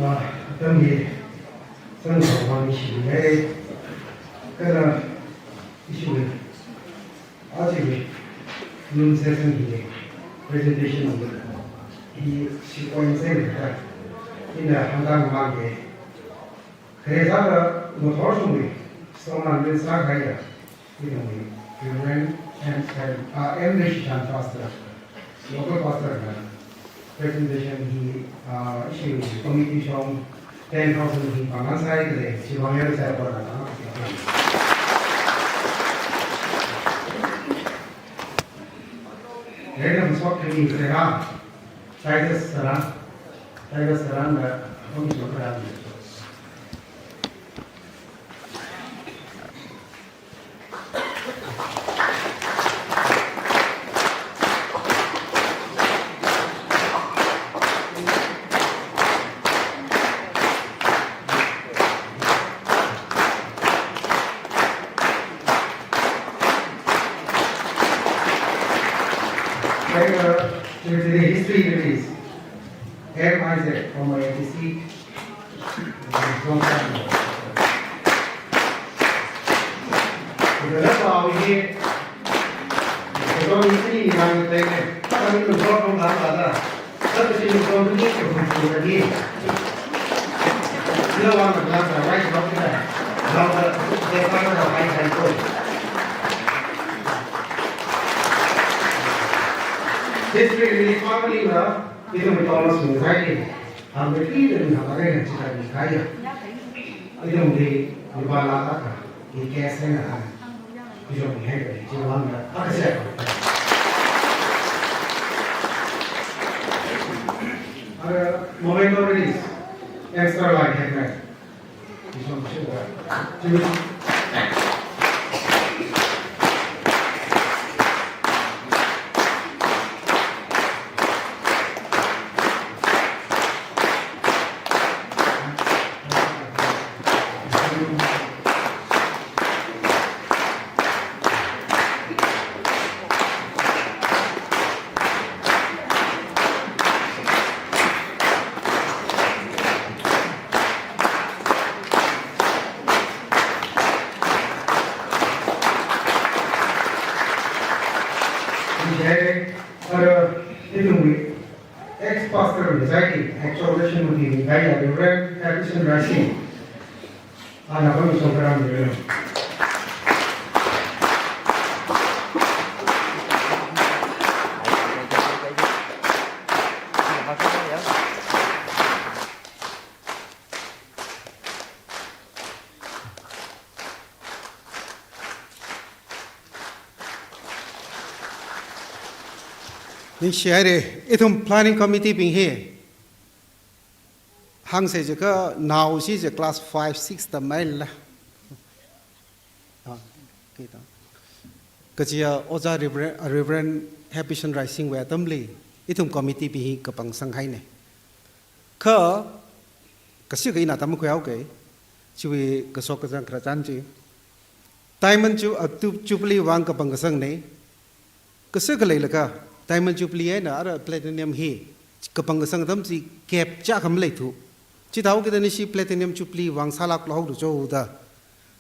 Ah, atam hi zangkhavai ningshi haira, kala ishiwui, ajawui, num session hi presentation hi shi point seven ka, ina hāngda mang haira. Khare sāda ngathor shongwui, song nang rin sākahaiya, ithumwui Reverend M, M, ah, M Leishishan Pastor, local pastor na presentation hi, ah, ishiwui committee shong ten thousand hi pāngansai khalei, chiwui vang ya risai pāna tanga. Rena masok kami sera, Titus Sarang, Titus Sarang na, kami shong Sarang. Later, due to the history, it is M I Z from I T C. History really family na, ithum Thomas Mungzai ni, ang really na hare na chita ni kaya. Ithum di, di ba la ka, di kaya sa na, ithum di hai, di ba na, aka sa. Ara, memento release, extra life, hai, hai. Ex-pastor Mungzai, actual mission would be Reverend Harrison Rising. Ana kami songkram dulu. Ningshi haira, ithum planning committee bing hi. Hāngsa jiakha naoshi chi class five, six tammeila. Ah, okay ta. Kajiya Ojā Reverend, Reverend Harrison Rising wui atamli, ithum committee bing hi kapang sanghaina. Kha, kashi ka ina tamkhui haoka, chiwui kashok kazang khararchan chi. Diamond ju-, ah, tu-, Jubilee vang kapang kasangna. Kashi khalei laga, Diamond Jubilee eina ara Platinum hi kapang kasang atam chi gap chiyākha maleithu. Chithāhaokida nishi Platinum Jubilee vang sālāklu haoda chao da.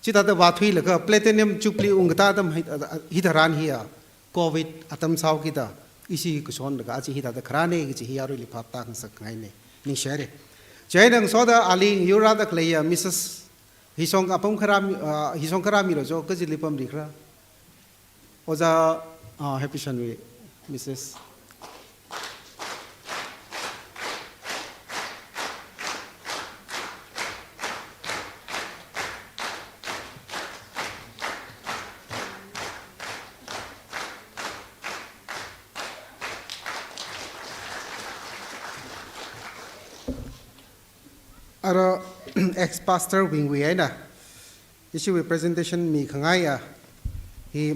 Chithāda vāthuilaga Platinum Jubilee ungkatā atam hi, hitharan hiya, Covid atam sāhaokida, ishi kashon laga aja hithāda kharāna kaji hi yaruili phap tākhangasak ngaina. Ningshi haira. Chieina ngasoda ali yurada khaleiya Missus Hishong apam kharā mi, ah, Hishong kharā milu chao, kajili pamli kharā. Ojā, ah, Harrison wui, Missus Ara ex-pastor bingwui eina, ishiwui presentation mikhangaiya, hi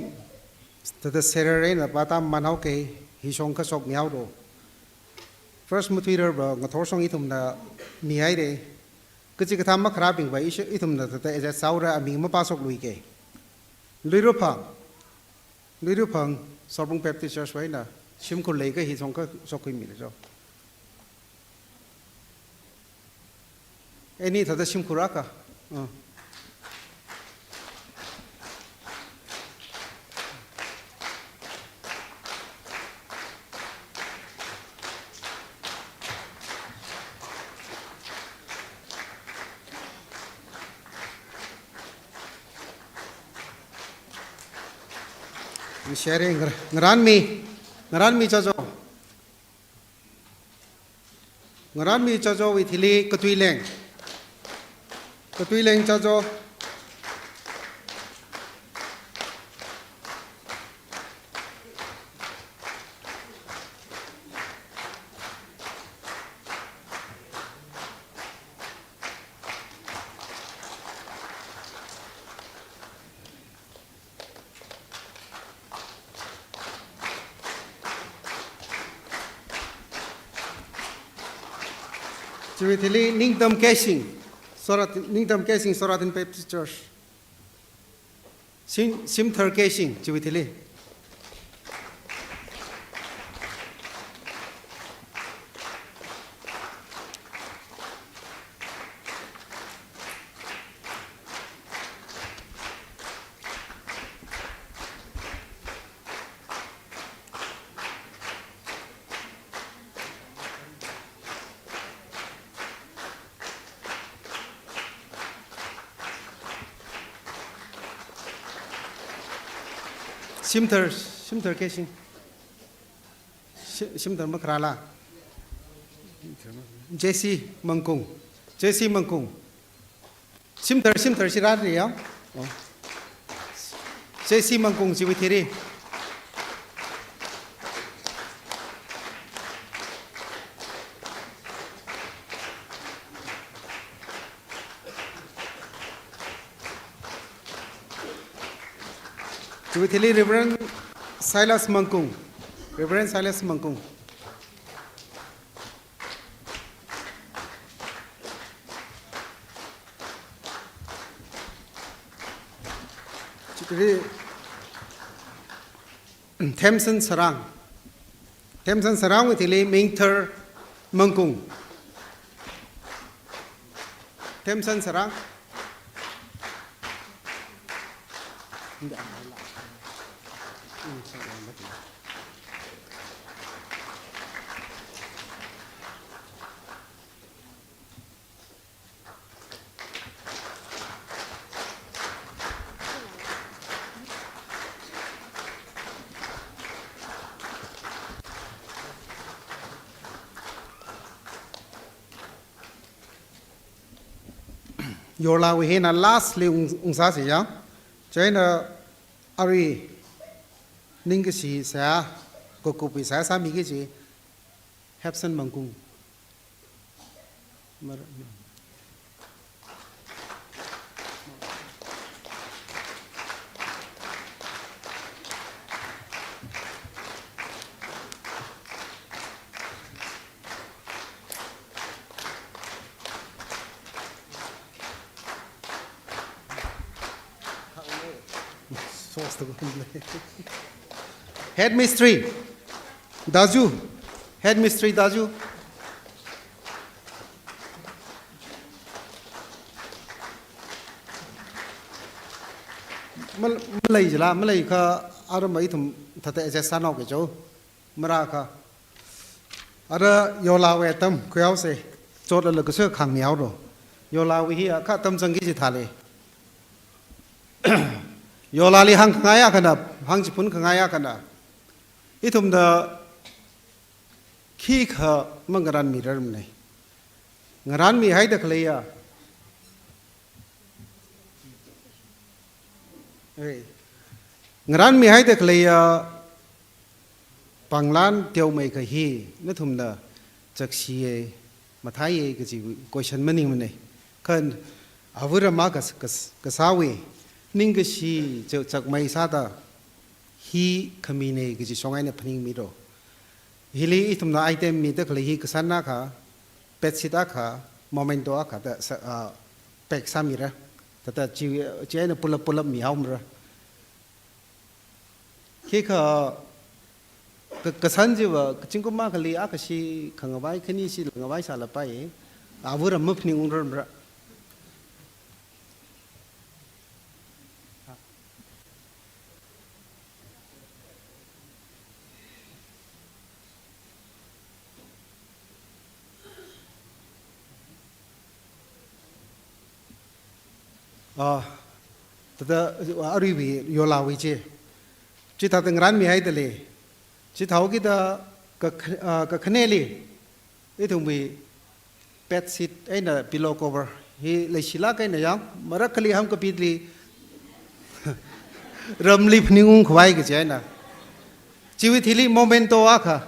thāda serer eina pātam manhaoka, hi shongkha shokmihaolu. First muthuirarva ngathor shong ithumna mihaira, kachikathā makharābingva ishi ithumna thāda ezat sāhaora aming mapāshokluika. Luiruphang, Luiruphang, Sorbung Baptist Church wui eina, shimkhur leiakha hi shongkha shokkhuimilu chao. Any thāda shimkhur akha. Uh. Sharing ngar-, ngaranmi, ngaranmi chao chao. Ngaranmi chao chaowui thili Katuileng. Katuileng chao chao. Chiwui thili Ningtam Keishing, Sorat-, Ningtam Keishing Soratin Baptist Church. Shim-, Shimthar Keishing, chiwui thili. Shimthar, Shimthar Keishing. Shi-, Shimthar Makarala. J C Mangkung. J C Mangkung. Shimthar, Shimthar Shirari ya. Oh. J C Mangkung chiwui thili. Chiwui thili Reverend Silas Mangkung. Reverend Silas Mangkung. Chiwui thili Themson Sarang. Themson Sarangwui thili Mingthar Mangkung. Themson Sarang. Yorlawui hina lastly ung, ungsāsi ya. Chieina arui ningkashi seihā, kakupwui seihā sāmiki kaji Hepson Mangkung. Mar-, Head Mistri, Daju. Head Mistri, Daju. Mal-, malei jila, maleiakha arama ithum thāda adjust sānao ke jo. Marākha. Ara Yorlawui atam khuihaosa. Chotlala kasā khāngmihaolu. Yorlawui hi akha atam zangki kaji thāli. Yorlali hāngkhangai akhana, hāngchiphun khangai akhana. Ithumna khikha mangarānmirarmana. Ngarānmihaida khaleiya. Ei. Ngarānmihaida khaleiya panglan teomeikha hi, nathumna chakshiya, mathāya kaji question maningmana. Kha avāram kas-, kas-, kasāwui, ningkashi chak-, chakmei sāda hi khamina kaji shong eina phaningmilu. Hili ithumna item mida khalei hi kasān akha, bedsheet akha, memento akha da sā, ah, pack sāmira. Thāda chi, chieina pulap pulap mihaomara. Khikha, ka-, kasān chiva, kazingkum akhali akhashi khangavai, khanishila ngavai sālapai, avāram maphaningungrarmara. Ah, thāda, ah, aruiwui Yorlawui chi. Chithāda ngarānmihaida lei. Chithāhaokida ka, ah, kakhaneli. Ithumwui bedsheet eina pillow cover hi leishilāk eina yang, marakhali hamkapitli ramli phaningung khavai kaji eina. Chiwui thili memento akha,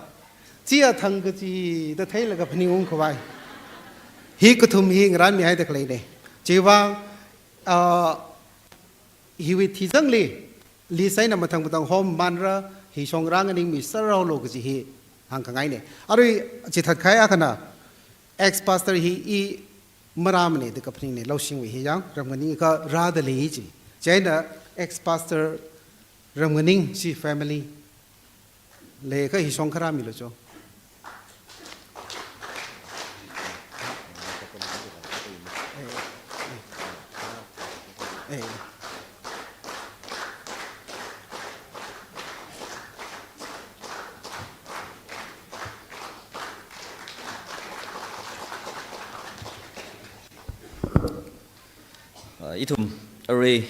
chi athang kachida theilaga phaningung khavai. Hi kathum hi ngarānmihaida khaleina. Chiwuivang, ah, hiwui thizangli, list eina mathang mathang hom manra, hi shong rānganingmi sāraolu kaji hi hāngkhangaina. Arui chithatkahai akhana, ex-pastor hi i marāmana da kaphaningna, Laoshingwui hi yang, Ramnganing kha rāda lei chi. Chieina ex-pastor Ramnganing chi family, leiakha hi shong kharāmilu cho. Ah, ithum arui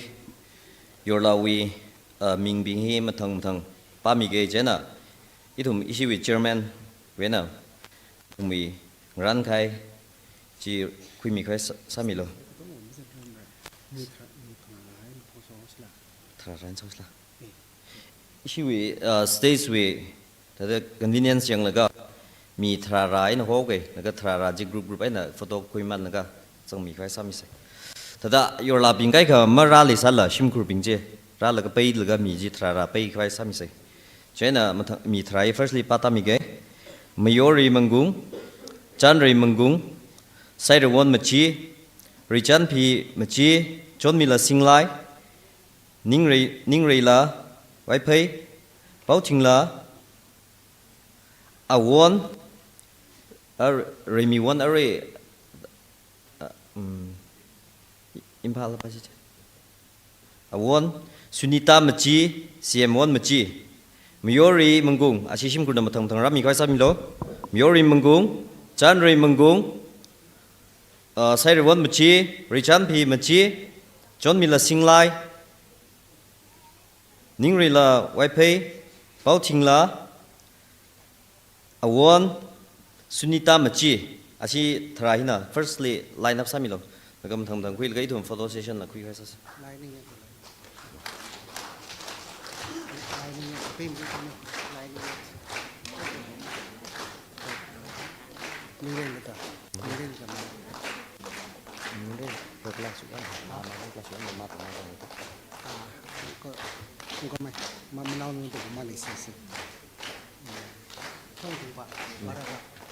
Yorlawui uh, mingbing hi mathang mathang pāmige. Chieina ithum ishiwui chairman wui eina ithumwui ngarānkahai chi khuimikhavai sā-, sāmilu. Tharā rān sāsila. Ishiwui, uh, stage wui, thāda convenience yanglaga, mi tharā rā eina hoke, laga tharā rā chi group group eina photo khuimanlaga, zangmikhavai sāmisa. Thāda yorlabing kaikha marāleisāla, shimkhurbing chi, rālaga peilaga mi chi tharā rā peikhavai sāmisa. Chieina mathang, mi tharā hi firstly pātāmige. Mayori Manggung, Chanrei Manggung, Sairawon Machi, Reichanphi Machi, Chonmila Singlai, Ningrei, Ningreila Vaiphei, Paothingla Awon, a, Reimiwon arui, a, um, Imphal pa chi. Awon, Sunita Machi, C M Won Machi. Mayori Manggung, ashi shimkhurna mathang mathang rāmikhavai sāmilu. Mayori Manggung, Chanrei Manggung, uh, Sairawon Machi, Reichanphi Machi, Chonmila Singlai, Ningreila Vaiphei, Paothingla Awon, Sunita Machi, ashi tharā hina firstly line up sāmilu. Laga mathang mathang khuilaga ithum photo session la khuikhavai sāsa.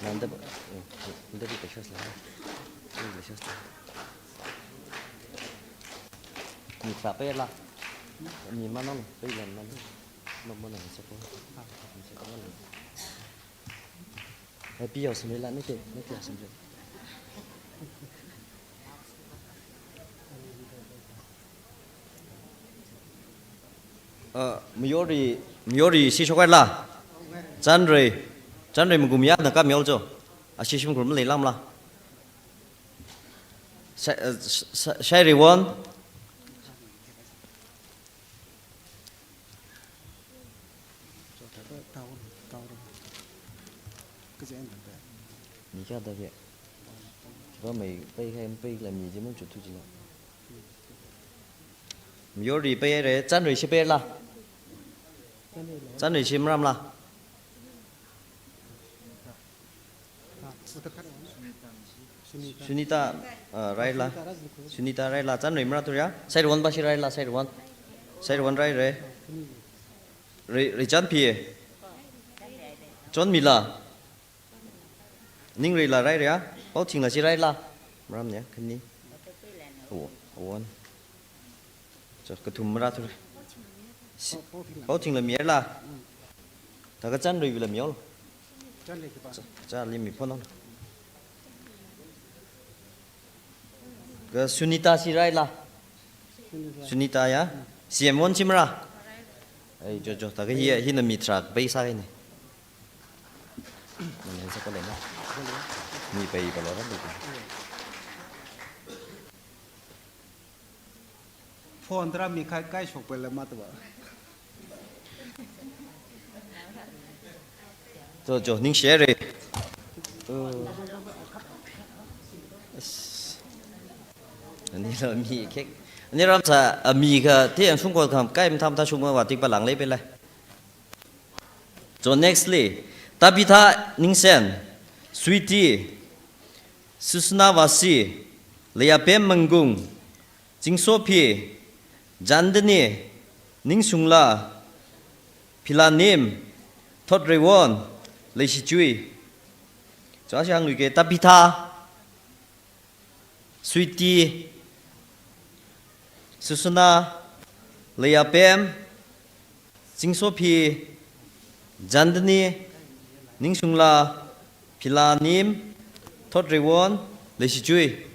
Nanda ba, eh, nanda ba kashas la. Kashas la. Ni sa pe la. Ni mana pe la mana. Mana mana sa ko. Sa ko. Happy assembly la, niki, niki assembly. Uh, Mayori, Mayori si shokhaila. Chanrei, Chanrei Manggung ya na ka miol jo. Ashi shimkhur maleilāmala. Sa-, uh, sa-, sa-, Sairawon. Ni kya da ke? Ba mai pai khai pai la mi ji mun chu tu ji na. Mayori paire, Chanrei si paila. Chanrei si maramla. Sunita, uh, raila. Sunita raila, Chanrei mara turia. Sairawon ba si raila, Sairawon. Sairawon raire. Re, Reichanphi. Chonmila. Ningreila rairia. Paothingla si raila. Maram ya, khani. Oh, one. Cho, kathum mara turia. Si, Paothingla mira. Taka Chanreiwuila miol. Chanrei ki ba. Cha, Chanrei mi phone on. Ka Sunita si raila. Sunita. Sunita ya. C M Won si mara. Ai, jo, jo, taka hi, hina mi tharā pai sāhaini. Mana sa ko le na. Mi pai pa lo ra. Phone tara mi khai kai shok pele ma taba. Jo, jo, ning share. Uh. As. Ani lo mi kek. Ani ram sa, a, mi ka, te yang sung ko kam, kai mtham ta sung ma wa tik pa lang le pele. So nextly, Tabitha Ningsen, Sweetie, Susna Vasi, Leiapem Manggung, Zingsophi, Jandani, Ningshungla, Philanim, Thotreiwon, Leishichui. So ashi hāngluike, Tabitha, Sweetie, Susuna, Leiapem, Zingsophi, Jandani, Ningshungla, Philanim, Thotreiwon, Leishichui.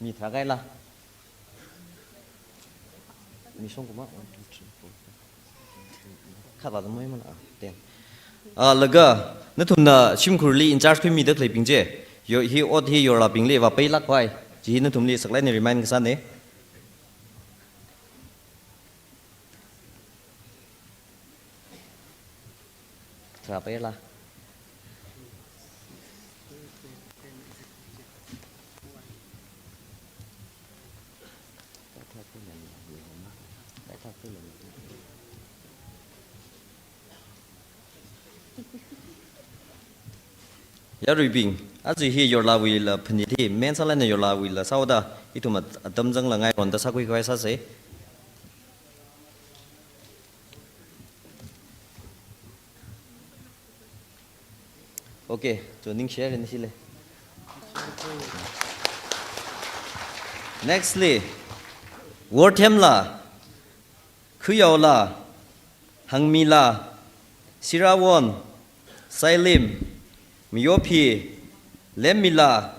Mi tharā kaila. Mi song kuma, one, two, three, four, five. Kha ba da moi mana, ah, ten. Ah, laga, nathumna shimkhurli in charge khuimida khaleibing chi. Yo, hi ot hi yorlabingli va pailāk vai. Chi nathumli saklāk eina remind kasāna. Tharā paila. Yaruibing, aja hi yorlāwuila phanit hi, main sālāk eina yorlāwuila sāhaoda, ithum at-, atam zangla ngairanda sākhui khavai sāsa. Okay, so ningshi haira nishili. Next li, Worthemla, Khuiyaola, Hangmila, Sirawon, Sailim, Mayophi, Lemmila,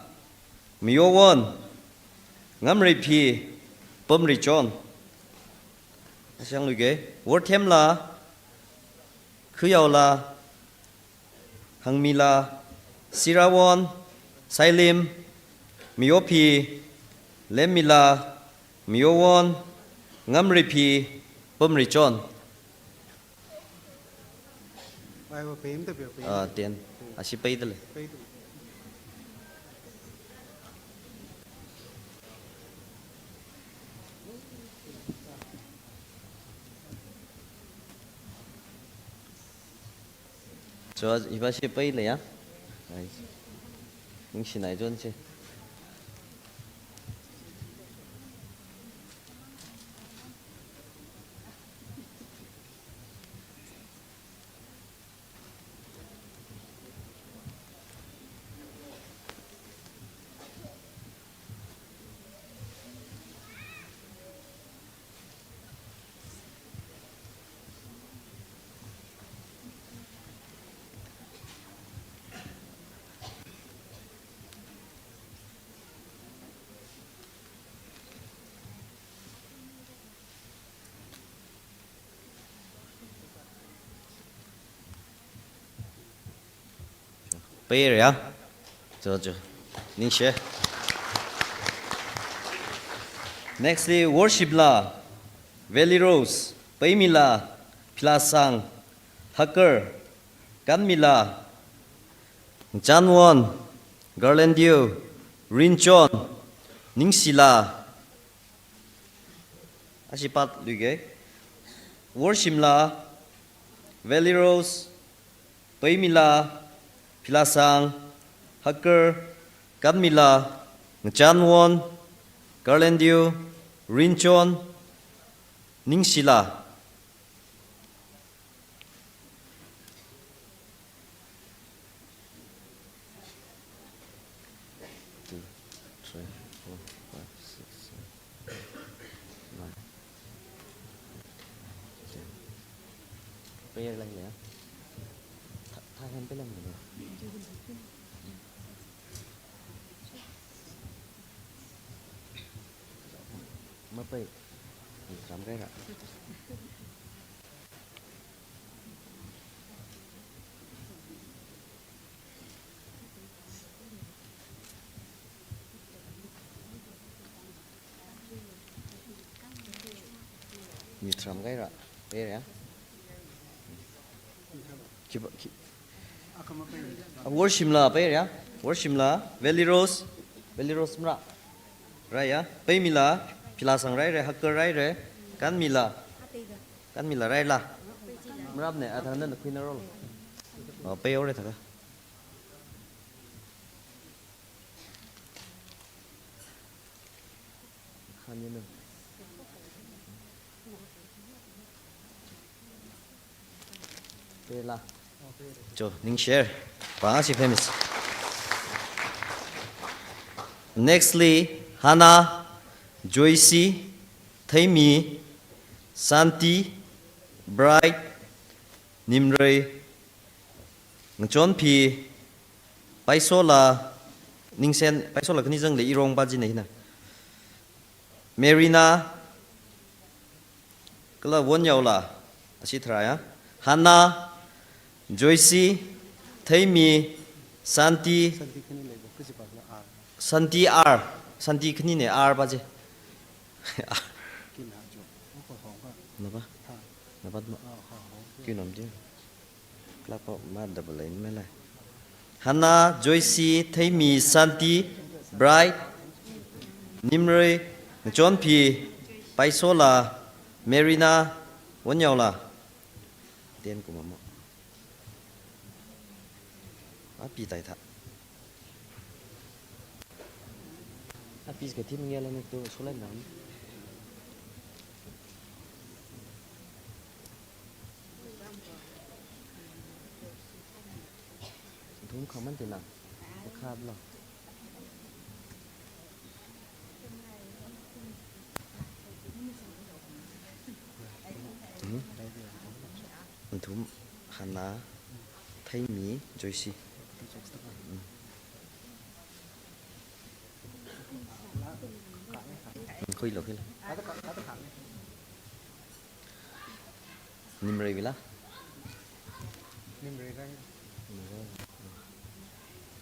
Mayowon, Ngamreiphi, Pomreichon. Ashang luke, Worthemla, Khuiyaola, Hangmila, Sirawon, Sailim, Mayophi, Lemmila, Mayowon, Ngamreiphi, Pomreichon. Ai, wa pem ta pem, pem. Ah, ten. Ashi pai dale. Pai ta. So, iva shi paile ya. Ai. Ningshinai zon shi. Paira ya. Cho, cho. Ningshi. Next li Worship la, Valley Rose, Paimila, Philasang, Haker, Kanmila, Chanwon, Garlandio, Rinchon, Ningshila. Ashi pat luike. Worship la, Valley Rose, Paimila, Philasang, Haker, Kanmila, Ngachanwon, Garlandio, Rinchon, Ningshila. Two, three, four, five, six, seven, nine, ten. Pair lang ya. Tha, tha hen pe lang ya. Mapai. Ram kai ra. Mi tram kai ra, pair ya. Ki ba, ki. A, Worship la pair ya. Worship la, Valley Rose. Valley Rose mara. Rai ya. Paimila, Philasang rai re, Haker rai re. Kanmila. Kanmila rai la. Marap ne, a thang na khuina rol. Oh, pai ore thaka. Khani na. Pela. Cho, ningshi. Pa si famous. Next li, Hannah, Joyce, Theimi, Santi, Bright, Nimrei, Ngachonphi, Paisola, Ningsen, Paisola khani zangli irong pa jina hina. Marina, kala Wonyaola, ashi tharā ya. Hannah, Joyce, Theimi, Santi, Santi R. Santi khanine R pa je. Napa? Napa ma? Kinom je. Clap ma double line mele. Hannah, Joyce, Theimi, Santi, Bright, Nimrei, Ngachonphi, Paisola, Merina, Wonyaola. Ten kumamo. Api tai tha. Api ka team ngela ni tu sulai nam. Thum khaman tina. Khab lo. Hmm? Thum Hannah, Theimi, Joyce. Hmm. Hmm, khuilo, khuilo. Nimrei bila? Nimrei kai. Nimrei.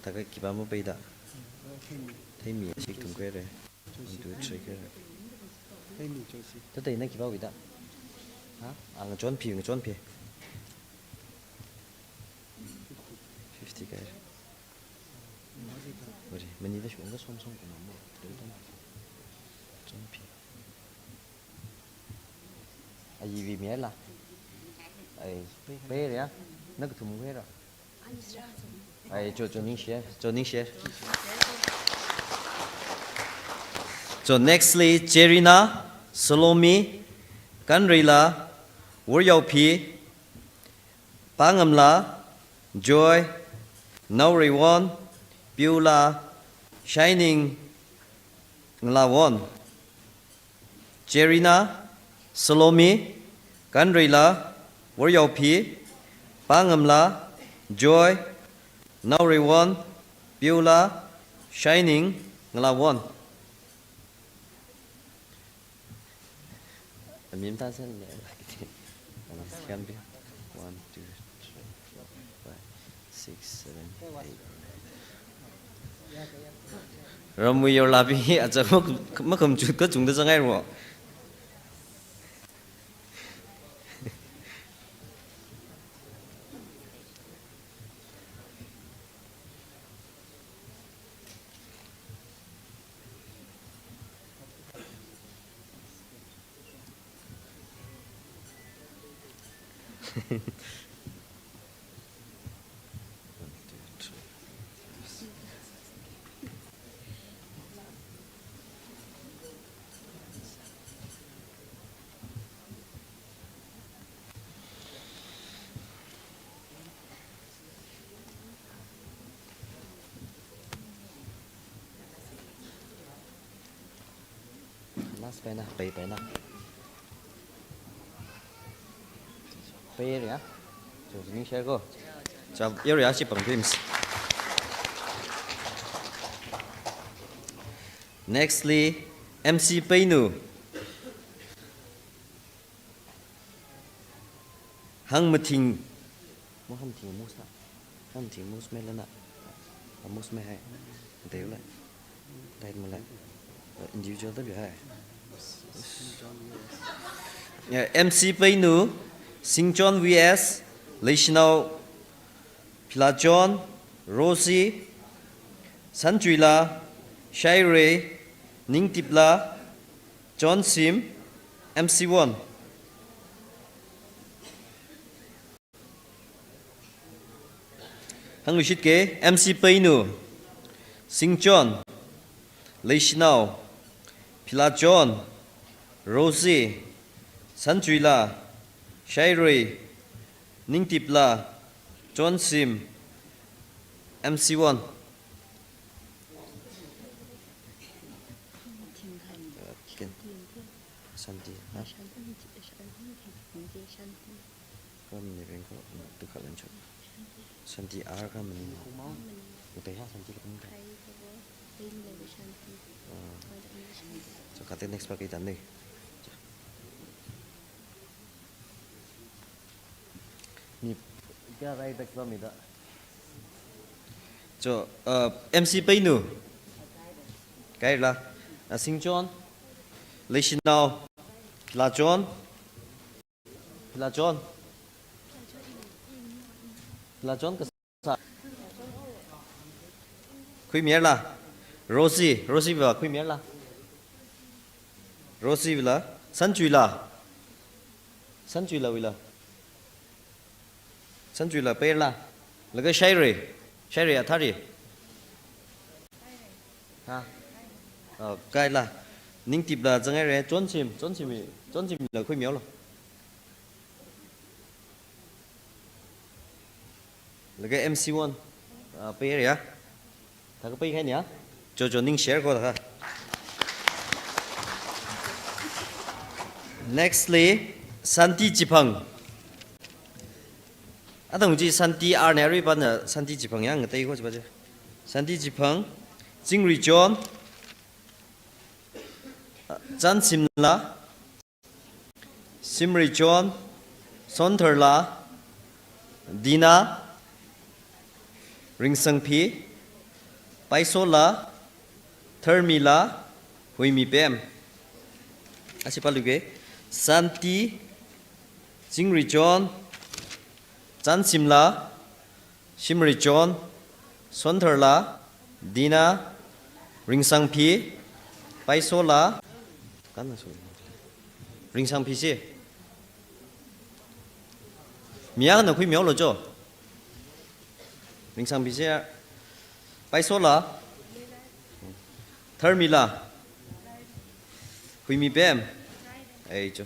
Thaka kipa mo peida. Theimi. Theimi si thum kere. One, two, three kere. Theimi Joyce. Tata ina kipa wida. Ha? Ah, Ngachonphi, Ngachonphi. Fifty kere. Ori, mani da shunga som som kuna mo. Ngachonphi. Ayi vi mi la. Ai, pe ria. Nakathum kere. Ai, cho, cho ningshi, cho ningshi. Cho nextly, Cherina, Salome, Kanreila, Woryaophi, Pangamla, Joy, Naoreiwon, Piula, Shining, Ngalawon. Cherina, Salome, Kanreila, Woryaophi, Pangamla, Joy, Naoreiwon, Piula, Shining, Ngalawon. Amim ta sen le. One, two, three, four, five, six, seven, eight, nine. Ramui yorlabi aja mak-, makham chut kachungda zangai ro. Last paina, pei paina. Pei area. Cho, ningshi ko. Cha, area si pang dreams. Nextly, M C Peinu. Hangmathing. Mo Hangmathing musa. Hangmathing mus me lana. Mus me hai. Deu la. Dai mo la. Individual da bi hai. Ya, M C Peinu, Singchon V S, Leishinao Philachon, Rosie, Sanchuila, Shairei, Ningtipla, Chonsim, M C Won. Hangluishit ke, M C Peinu, Singchon, Leishinao, Philachon, Rosie, Sanchuila, Shairei, Ningtipla, Chonsim, M C Won. Ken. Santi, ha? Kam ni beng ko, tu khalan chot. Santi R ka mani. Utai ha Santi ka mani. Ah. So, kate next pa kita ni. Ni kya rai tak pa mida. So, uh, M C Peinu. Kaila. Asingchon. Leishinao. Philachon. Philachon. Philachon kasa. Khuimirala. Rosie. Rosie va khuimirala. Rosie vila. Sanchuila. Sanchuila vila. Sanchuila pairala. Laga Shairei. Shairei Athari. Ha. Oh, kaila. Ningtipla zangairei. Chonchim. Chonchim. Chonchimla khuimiaolo. Laga M C one. Ah, pairei ya. Thākha paikhaini ya. Chocho ningshare ko thākha. Nextly, Santi Chiphang. Atang chi Santi R ne arui pana Santi Chiphang yang ngatei ko chipa chi. Santi Chiphang, Chingri John, Chansimla, Simri John, Sontharla, Dina, Ringsangphi, Paisola, Tharmila, Huimipem. Ashi paluke, Santi, Chingri John, Chansimla, Simri John, Sontharla, Dina, Ringsangphi, Paisola, kanna su. Ringsangphi si. Mi akhana khuimiaolo cho. Ringsangphi si. Paisola. Tharmila. Huimipem. Ei cho.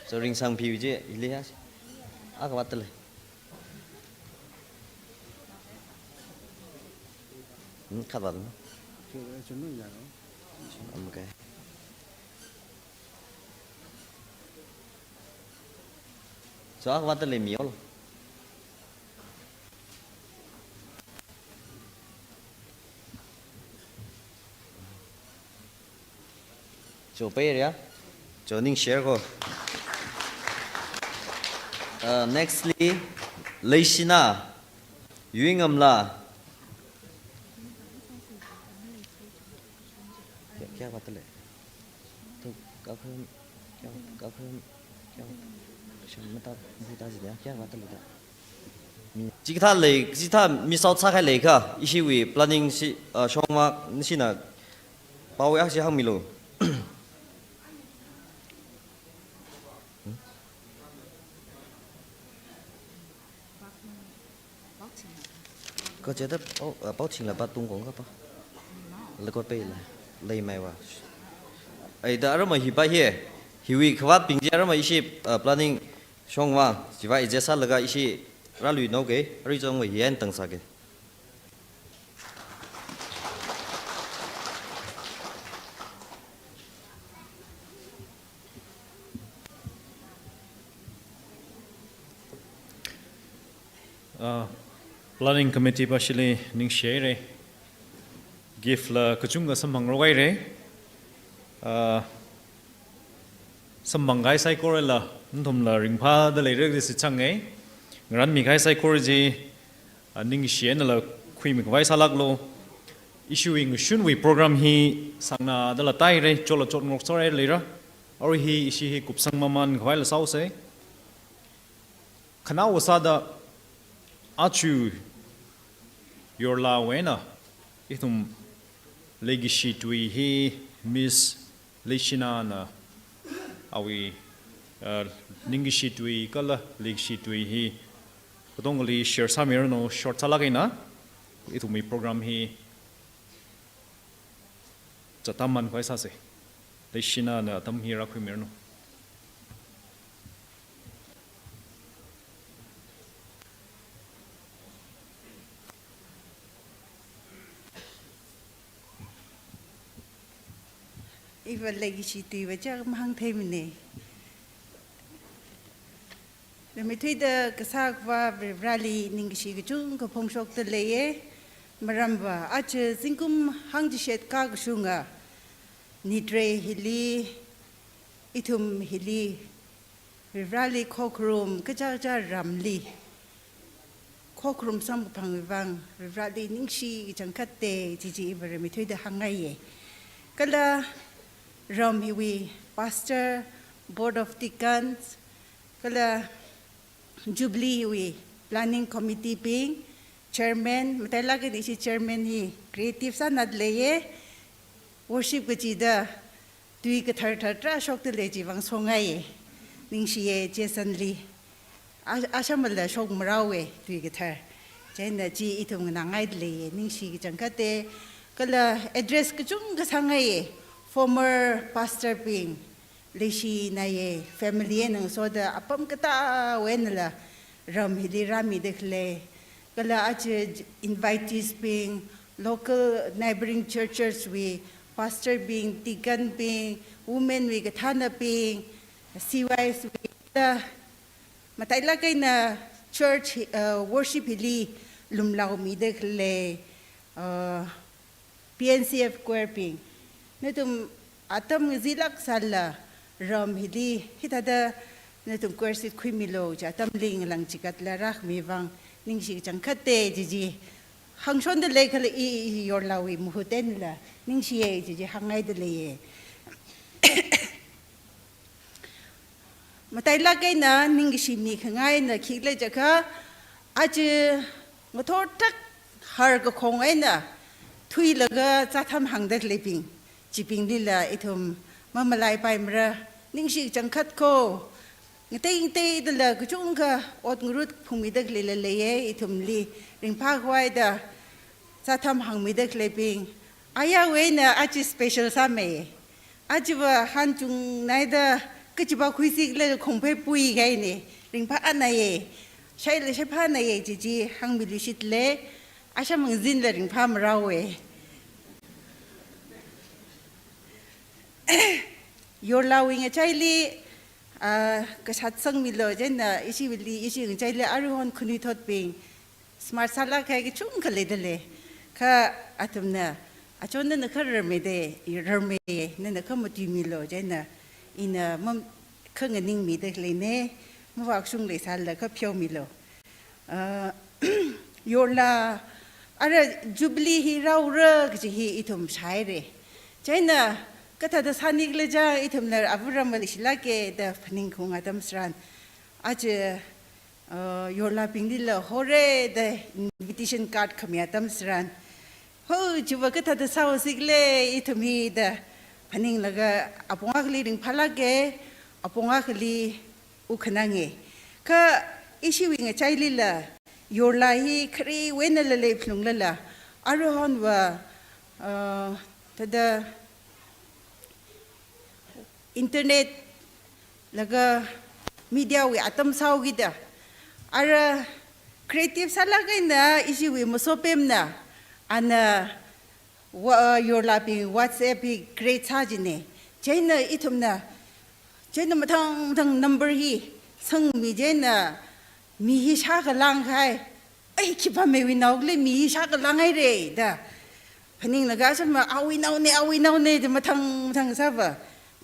So Ringsangphi chi hili ya. Akha vātale. Hmm, khatvātale. Okay. So, akha vātale miaolo. Cho pairei ya. Cho ningshare ko. Uh, nextly, Leishina, Yuingamla. Kya, kya vātale? To, kakhan, kya, kakhan, kya, shan mata, mata jine, kya vātale da. Mi, chikathā lei, chikathā mi sao sākahai leikha, ishiwui planning si, uh, shongma, nishina, pao yak si hāngmilu. Kachida pao, uh, pao chingla ba tung kong kapa. Lekot pe la, leimai wa. Ai da arama hi ba hi, hiwui khavātbing chi arama ishi, uh, planning shongma, chiva ije sālaga ishi rāluinao ke, arui zangva hi yan tang sāke. Ah, Planning Committee pashili ningshire. Gift la kachungkha samphang rogaire. Ah, samphang kahai saikorala, nathumla ringphāda leira da shitsanga. Ngaranmi kahai saikora chi, ah, ningshi einala khuimi khavai sālaklu. Ishiwui ngashunwui program hi sāngnadala tāhaire, chotla chot ngok sārai leira. Arui hi ishi hi kupsang mamān khavaila sāhaosa. Khanaowa sāda aja yorlawui eina ithum leikashi tui hi Miss Leishinana awui, uh, ningkashi tui kala leikashi tui hi katongali share sāmiranu, short sālak eina ithumwui program hi chātamman khavai sāsa. Leishinana atam hi rākhuimiranu. Iva leikashi tuiva chak mahāngtheimana. Rimeithuida kasā akhava Varivarali ningkashi kachungkha phongshokda leiya. Maramva aja zingkum hangchishat kakashunga nitre hili, ithum hili, Varivarali khokharum, kaja kaja ramli khokharum samkaphangwui vang Varivarali ningshi kachangkhatta, chi chi iva rimeithuida hāngngaiya. Kala ram hiwui pastor, board of deacons, kala Jubilee hiwui planning committee bing, chairman, matailāk eina ishi chairman hi creative sānada leiye, worship kachida tui kathar thar tarā shokta lei chiwui vang songaiye, ningshiye Jason li. A-, ashamala shok marao e tui kathar. Chieina chi ithum nganāngaida leiye, ningshi kachangkhatte, kala address kachungkha sāngaiye, former pastor bing, leishinaiye, family eina ngasoda apam katāwui einala ram hili rāmida khalei. Kala aja invitees bing, local neighboring churches wui pastor bing, deacon bing, women wui kathānabing, C Y S wui, kala matailāk eina church, uh, worship hili lumlaomida khalei, uh, P N C F choir bing. Nathum atam ngazilāk sālala ram hili hithāda nathum choir seat khuimilu chi atamli ngalang chigatla rākhami vang ningshi kachangkhatte jiji. Hāngshonda leikhala i, i, i yorlawui mahut einala ningshiye jiji hāngngaida leiye. Matailāk eina ningkashi mikhangaina khikhala jiakha, aja ngathor thak har kakhong eina thuilaga zātham hāngda khaleibing chibinglila ithum mamalaipaimara, ningshi kachangkhat kho. Ngatei ngateidala kachungkha ot ngarut phungmida khaleila leiye, ithumli ringphākhavai da zātham hāngmida khaleibing. Ayāwui eina aja special sāmei. Ajava hanchungnaida kachiva khuisikhala khongphei pui kahaine, ringphānaiye, shaila shaiphānaiye jiji hāngmiluishit lei, asham ngazinla ringphā marao e. Yorlawui ngachaili, ah, kashat sangmilu, chieina ishiwuili, ishi ngachaili aruihon khanuithotbing smart sālāk kahai kachungkha leida lei. Kha athumna, "Achon nana kha rarmeide, rarmeiye, nana kha matuimilu," chieina ina mam-, kha nganingmida khaleine, mavākashung leisālala kha pheomilu. Ah, yorla, ara Jubilee hi rāura kaji hi ithum shāhaire. Chieina kathāda sānikhala jiakha ithumla avāram leishilāke da phaningkhaung atam tharan, aja, uh, yorlabinglila hore da invitation card khami atam tharan, "Ho, chiva kathāda sāhaosikhala ithum hi?" da phaninglaga apong akhali ringphālāke, apong akhali wukhanange. Kha ishiwui ngachailila yorla hi kharewui einala leiphalunglala, aruihonva, uh, thāda internet laga media wui atam sāhaokida, ara creative sālāk eina ishiwui Masopemna, ana wa-, yorlabing WhatsApp hi create sā jine. Chieina ithumna, chieina mathang mathang number hi sangmi chieina mi hi shākha lāngkahai. "Ai, khipā meiwui naokhala mi hi shākha lānghaire," da phaninglaga, "Ashama awui naone, awui naone," da mathang mathang sāva,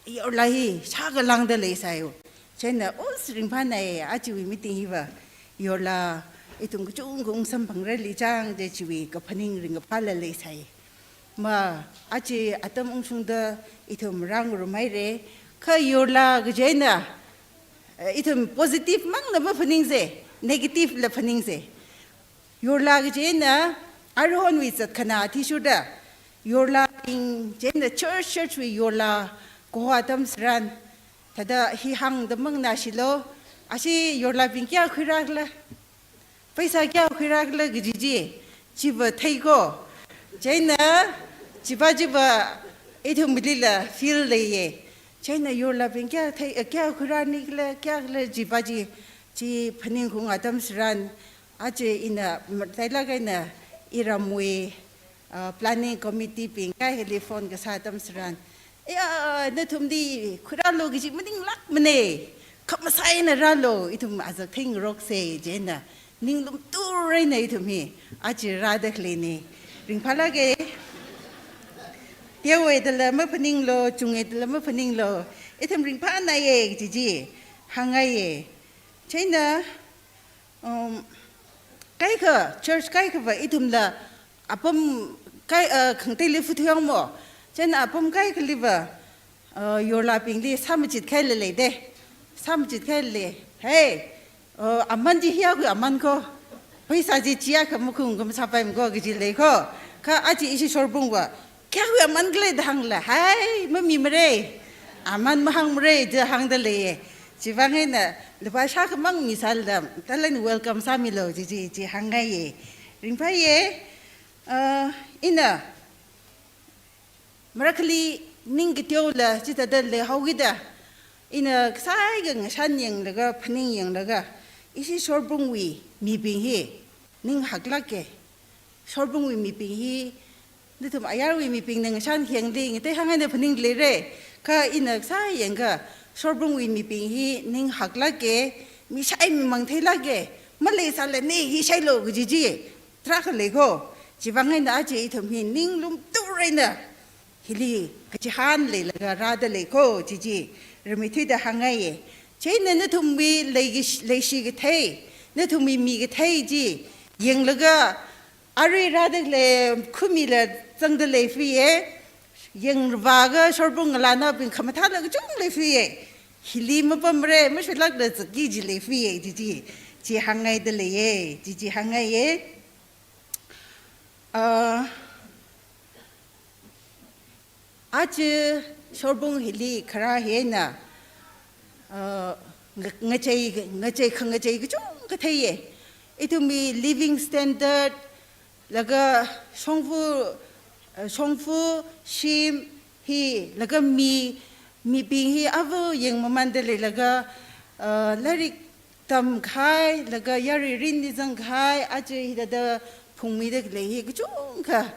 yorla hi shākha lāngda leisāyo. Chieina, "Os, ringphānai, ajawui meeting hiva yorla ithum kachungkha ungsamphangrarli chang," da chiwui kaphaning ringkaphāla leisai. Ma, aja atam ungshungda ithum rāngarumhaire, kha yorla kaji eina, eh, ithum positive mangla maphaningse, negative la phaningse. Yorla kaji eina, aruihonwui zatkhanā athishurda, yorlabing chieina church, church wui yorla kaho atam tharan, thāda hi hāngda manganāshilu, ashi yorlabing kayā khuirākhala, paisa kayā khuirākhala kaji chi, chiva theiko. Chieina chiva chiva ithumlila feel leiye. Chieina yorlabing kayā thei, eh, kayā khuirānikhala, kayākhala chiva chi, chi phaningkhaung atam tharan, aja ina matailāk eina iramwui, ah, planning committee bing kahaili phone kasā atam tharan, "Ya, nathumli khuirālu kaji maninglākmane. Khamasai eina rālu, ithum azak theingarokse," chieina ninglumtur eina ithum hi aja rāda khaleine. Ringphālāke. Teohaidala maphaninglu, chunghaidala maphaninglu, ithum ringphānaiye kaji chi hāngngaiye. Chieina, um, kaikha, church kaikhava ithumla apam kai, uh, khangateili phuthuyangmo, Chieina apam kaikhaliva, uh, yorlabingli sāmachit khailei de. Sāmachit khailei. Hey, uh, aman chi hiyākhui aman ko. Pheisā chi chiyākha makhung kha masāpaimana ko kaji lei ko. Kha aja ishi shorbungva, kayākhui aman khala da hāngla. Hai, mamimara. Aman mahāngmara da hāngda leiya. Chivang eina, lupā shākhamang misālala, talent welcome sāmilu, chi, chi, chi hāngngaiya. Ringphāya, uh, ina, marakhali ning kateola chithāda leihaokida, ina kasāi kasāi ngashan yanglaga, phaning yanglaga, ishi shorbungwui mibing hi ning haklāka. Shorbungwui mibing hi, nathum ayarwui mibingna ngashan khayangli ngatei hāngngaina phaningda leira. Kha ina kasāi yangakha, shorbungwui mibing hi ning haklāka, mishai mimang theilāka, maleisālala hi shailu kaji chi tarākha lei ko. Chivang eina aja ithum hi ninglum turaina, hili kachihān leilaga rāda lei ko, chi chi rimeithuida hāngngaiya. Chieina nathumwui leishi, leishi kathei, nathumwui mi kathei chi yanglaga, arui rāda khalei khumila zangda leifaya, yangvākha shorbung ngalānaobing khamathāla kachung leifaya. Hili mapamra, mashuilākla zaki chi leifaya, chi chi, chi hāngngaida leiya, chi chi hāngngaiya. Ah, aja shorbung hili kharā hi eina, ah, nga-, ngachei, ngachei khangachei kachungkha theiya. Ithumwui living standard, laga shongfa, ah, shongfa, shim hi, laga mi, mibing hi ava yangmamānda leilaga, ah, lairik tamkahai, laga yarui mirinli zangkahai, aja hithāda phungmida khalei hi kachungkha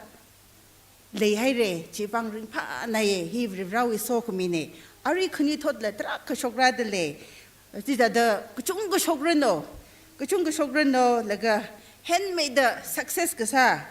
leihaira, chivang ringphānaiya, hi Varivarāwui sokhamina. Arui khanuithotla tarākha shokrada lei. Chithāda kachungkha shokranu, kachungkha shokranu, laga henmeida success kasā,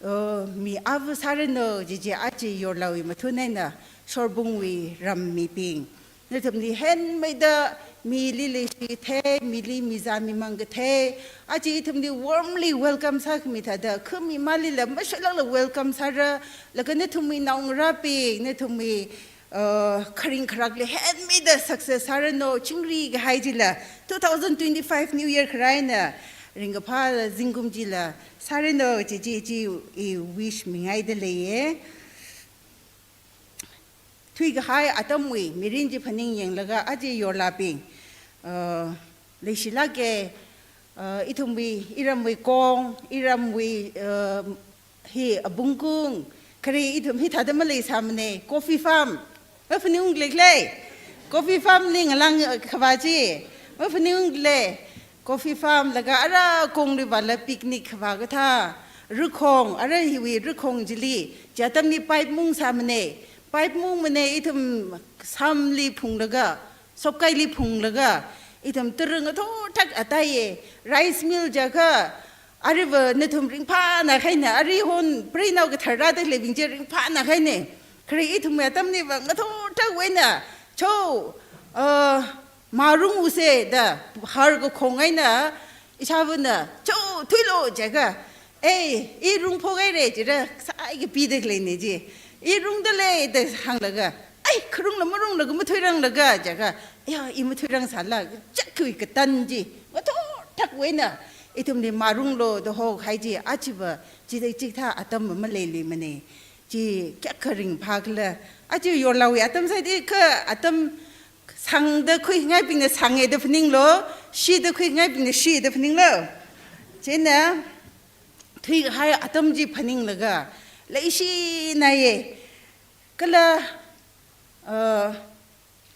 oh, mi ava sāranu, chi chi aja yorlāwui mathun eina shorbungwui ram mibing, nathumli henmeida mili leishi kathei, mili mizā mimang kathei, aja ithumli warmly welcome sākhami thāda, khami malila mashuilākla welcome sāra, laga nathumwui naongarābing, nathumwui, uh, kharing kharakli henmeida success sāranu, chingri kahai chila, two thousand twenty-five New Year kharā eina ringkaphā zingkum chila sāranu, chi chi chi i wish mingaida leiya. Thuikahai atamwui mirin chi phaning yanglaga aja yorlābing, uh, leishilāka, uh, ithumwui, iramwui kong, iramwui, uh, hi abungkung, kharei ithum hithāda maleisāmana, coffee farm. Maphaningung khala? Coffee farm li ngalāng, uh, khavā chi. Maphaningung khala? Coffee farm laga ara kongli vāla picnic khavā kathā, rakhong, ara hiwui rakhong chili, chi atamli pipe mungsāmana, pipe mungmana ithum samli phunglaga, sopkaili phunglaga, ithum tara ngathorthak ataiya, rice mill jiakha, aruiva nathum ringphāna kahaina, aruihon preinao kathar rāda khaleibing chi ringphāna kahaina, kharei ithumwui atamliva ngathorthak eina, cho, uh, mārung use da, har kakhong eina, ishāvana, cho, thuilu jiakha, ei, i rungphok haira jira, sāi kapida khaleina chi. I rungda lei da hānglaga, ai, kharungla marunglaga mathuiranglaga jiakha, ya, i mathuirangsāla, chak khui katan chi, ngathorthak eina, ithumli mārunglu da hokahai chi, ajava, chithāda chithā atam maleiluimana. Chi kayākha ringphā khala. Aja yorlāwui atam sāda kha atam sangda khuingaibingna sanga da phaninglu, shida khuingaibingna shida phaninglu. Chieina thuikahai atam chi phaninglaga leishinaiya. Kala, uh,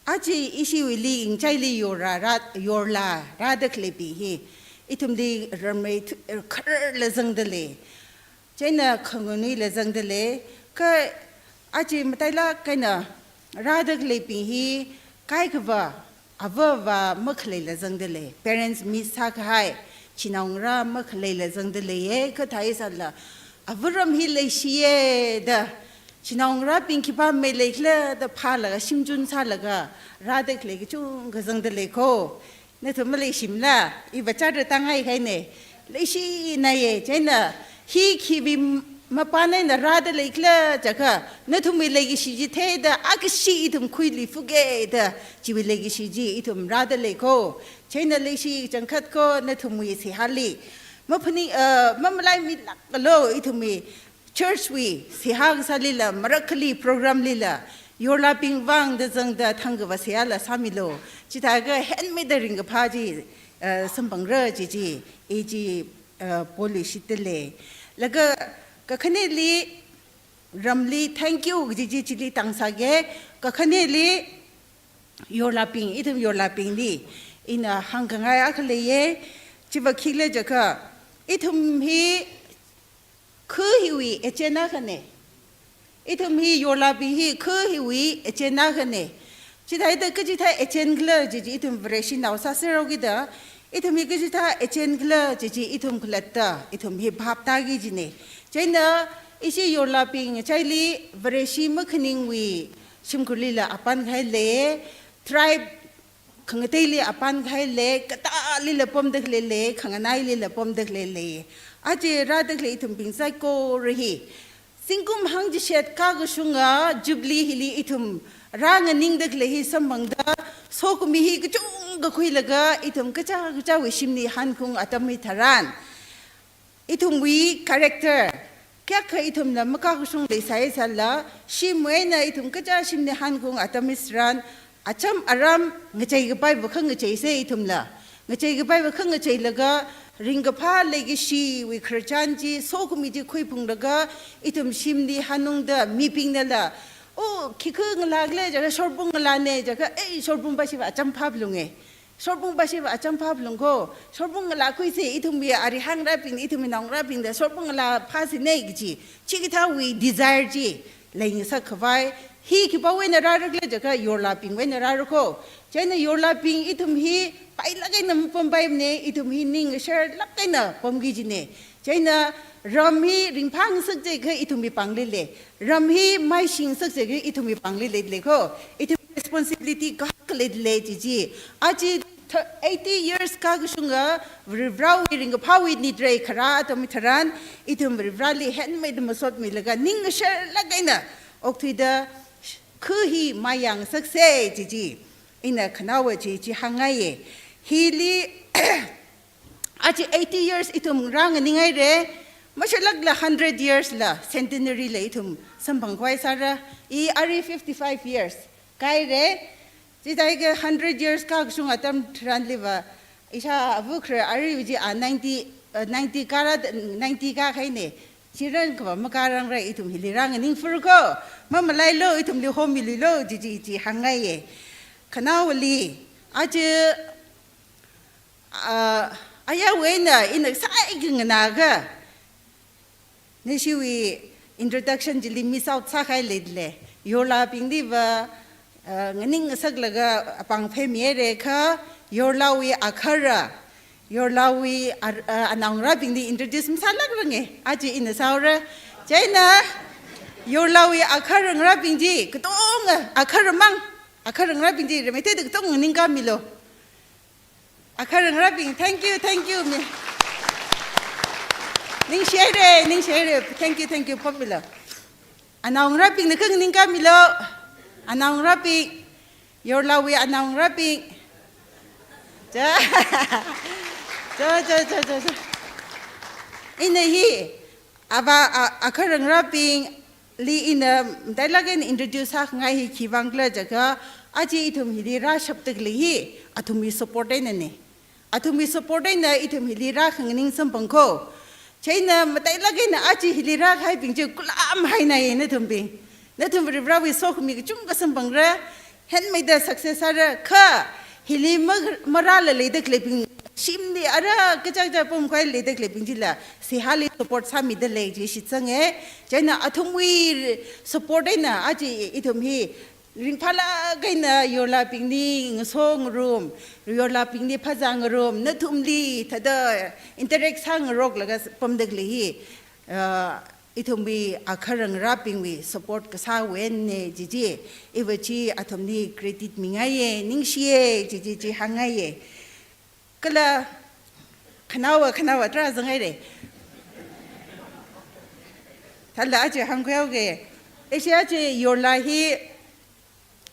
aja ishiwuili ingchaili yorra, ra, yorla rāda khaleibing hi ithumli ramei thu-, khararla zangda lei. Chieina khanganuila zangda lei. Kha aja matailāk eina rāda khaleibing hi kaikhava, ava avā makhaleila zangda lei. Parents miss sākahai, chinaongarā makhaleila zangda leiya, kha thāi sālala, avaram hi leishiya da, chinaongarābing khipā mei leikhala da phālaga shimchun sālaga rāda khalei kachungkha zangda lei ko. Nathum maleishimala, iva chara tāngai kahaina, leishinaiya, chieina hi khiwui mapān eina rāda leikhala jiakha, nathumwui leikashi chi theida, akashi ithum khuiluifuke da, chiwui leikashi chi ithum rāda leiko. Chieina leishi changkhat ko nathumwui seihāli. Maphaning, uh, mamalaimilāklo ithumwui church wui seihā kasālila, marakhali program lila, yorlābing vangda zangda thangkavā seihāla sāmilo. Chithākha henmeida ringkaphā chi, uh, samphangra chi chi, i chi, uh, poluishitta lei. Laga kakhaneli, ramli thank you chi chi chili tāngsāke, kakhaneli, yorlābing, ithum yorlābingli ina hāngkhangai akha leiye, chiva khikhala jiakha, ithum hi khu hiwui agent akhane. Ithum hi yorlābing hi khu hiwui agent akhane. Chithāda kachithā agent khala chi chi ithum Vareshinao sāserhaokida, ithum hi kachithā agent khala chi chi ithum khalatta, ithum hi phap tāki kajine. Chieina ishi yorlābing ngachaili Vareshi makhaningwui shimkhurlila apān kahai lei, tribe khangateili apān kahai lei, katālila pamda khalei lei, khanganailila pamda khalei lei. Aja rāda khalei ithumbing saikora hi, zingkum hangchishat kakashunga Jubilee hili ithum rānganingda khalei hi samphangda, sokhami hi kachungkha khuilaga ithum kachichāwui shimli hankhaung atam hitharan, ithumwui character kayākha ithumla makakashung leisāi sālala, shimwui eina ithum kachichā shimli hankhaung atam hitharan, acham aram ngacheikapaiva khangacheise ithumla. Ngacheikapaiva khangacheilaga, ringkaphā leikashiwui khararchan chi, sokhami chi khuiphunglaga, ithum shimli hanungda mibingnala, "Oh, khikha ngalākhala?" jiakha, "Shorbung ngalāne," jiakha, "Ei, shorbung pāshiva acham phāphalunge. Shorbung pāshiva acham phāphalungko. Shorbung ngalākhuise, ithumwui arui hāngrabing, ithumwui naongarabingda shorbung ngalā phāsine," kaji. Chikathāwui desire chi leingasak khavai. Hi khipāwui eina rārakhala jiakha, yorlābingwui eina rārako. Chieina yorlābing ithum hi pailāk eina mapampaimane, ithum hi ning ngasharlāk eina pamki kajine. Chieina ram hi ringphāngasak jiakha ithumwui pāngli lei. Ram hi maishingasak jiakha ithumwui pāngli leilei ko. Ithum responsibility kayākha leilei chi chi. Aja th-, eighty years kakashunga Varivarāwui ringkaphāwui nitrei kharā atam hitharan, ithum Varivarāli henmeida masotmilaga ning ngasharlāk eina okthuida khu hi maiyangasakse chi chi, ina khanaowa chi chi hāngngaiye. Hili aja eighty years ithum rānganinghaire, mashalakla hundred years la, centenary la ithum samphangkhavai sāra. I arui fifty-five years kāhaire, chithākha hundred years kakashung atam tharanliva, ishāvā khare arui chi a ninety, uh, ninety kāra, ninety kākahaine, chieina kava makārangra, ithum hili rānganingfur ko, mamalailu, ithumli homiluilu, chi chi chi hāngngaiye. Khanaowali, aja ah, ayāwui eina ina sāikha nganākha, nashiwui introduction chili miss out sākahai leilei. Yorlābingliva, ah, nganingngasaklaga apāng phemihaire kha, yorlāwui akhara, yorlāwui ar-, ah, anaongarābingli introduce masālākrange, aja ina sāhaora. Chieina yorlāwui akhara ngarābing chi, katonga, akhara mang, akhara ngarābing chi, rimeithuida katonga nganingkāmilu. Akhara ngarābing, thank you, thank you, mi. Ningshihaire, ningshihaire, thank you, thank you, phomilu. Anaongarābingna kha nganingkāmilu. Anaongarābing, yorlāwui anaongarābing. Cha. Cha, cha, cha, cha, cha. Ina hi, ava, a, akhara ngarābingli ina matailāk eina introduce sākhangai hi khiwui vangkhala jiakha, aja ithum hili rāshapda khalei hi, athumwui support einane. Athumwui support eina ithum hili rākhanganing samphang ko. Chieina matailāk eina aja hili rākahaibing chi khuilam hainaiye nathumbing. Nathum Varivarāwui sokhami kachungkha samphangra, henmeida success sāra kha, hili ma-, marāla leida khaleibing, shimli ara kachak chak pamkhavai leida khaleibing chila, seihāli support sāmida lei chi shitsange. Chieina athumwui support eina aja ithum hi ringphālāk eina yorlābingli ngaso ngarum, yorlābingli phazā ngarum, nathumli thāda interact sāngaroklaga pamda khalei hi, ah, ithumwui akhara ngarābingwui support kasāwui einane chi chi, iva chi athumli credit mingaiye, ningshiye, chi chi chi hāngngaiye. Kala khanaowa, khanaowa tarā zanghaire. Thālala aja hāngkhuihaoga. Ishi aja yorla hi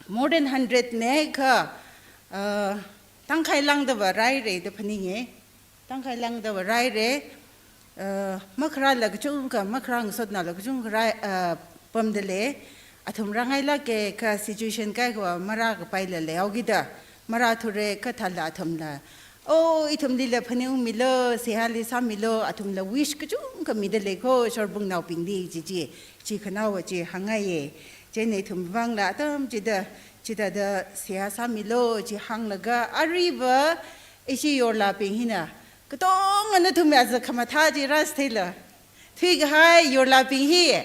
more than hundred na kha, uh, tangkhai lāngdava raira da phaninga. Tangkhai lāngdava raira, uh, makharāla kachungkha, makharā ngasotnala kachungkha rai, uh, pamda lei. Athum rāngailāka kha situation kaikhava marākapaila leihaokida, marāthura kha thālala athumla, "Oh, ithumlila phaningungmilu, seihāli sāmilu," athumla wish kachungkha mida lei kho, shorbungnaobingli chi chi, chi khanaowa chi hāngngaiya. Chieina ithum vangla atam chida, chithāda seihā sāmilu, chi hānglaga, aruiva ishi yorlabing hina, katonga nathumwui azak khamathā chi rāsātheilu. Thuikahai yorlabing hi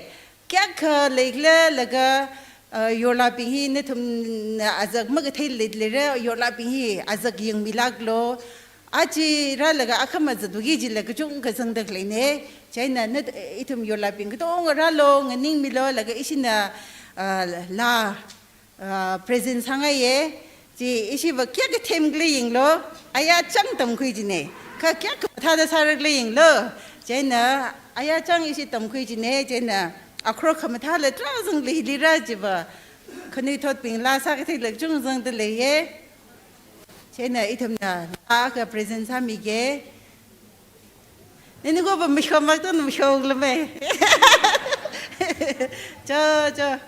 kayākha leikhala laga, uh, yorlabing hi nathumna azak makathei leilala, yorlabing hi azak yangmilāklu. Aja rālaga akhama zatwui kajila kachungkha zangda khaleina. Chieina na, ithum yorlabing katonga rālu, nganingmilu, laga ishina, uh, laa, ah, present sāngaiya. Chi ishiva kayākha themkhala yanglu, ayā chang tamkhui jina. Kha kayākha mathāda sārakhala yanglu. Chieina ayā chang ishi tamkhui jina. Chieina akhro khamathāla tarā zangli hili rā chiva, khanuithotbing laa sākatheila kachungkha zangda leiya. Chieina ithumna laa akha present sāmiga. Nini kopa mishom maktan mishom lamai. Cho, cho.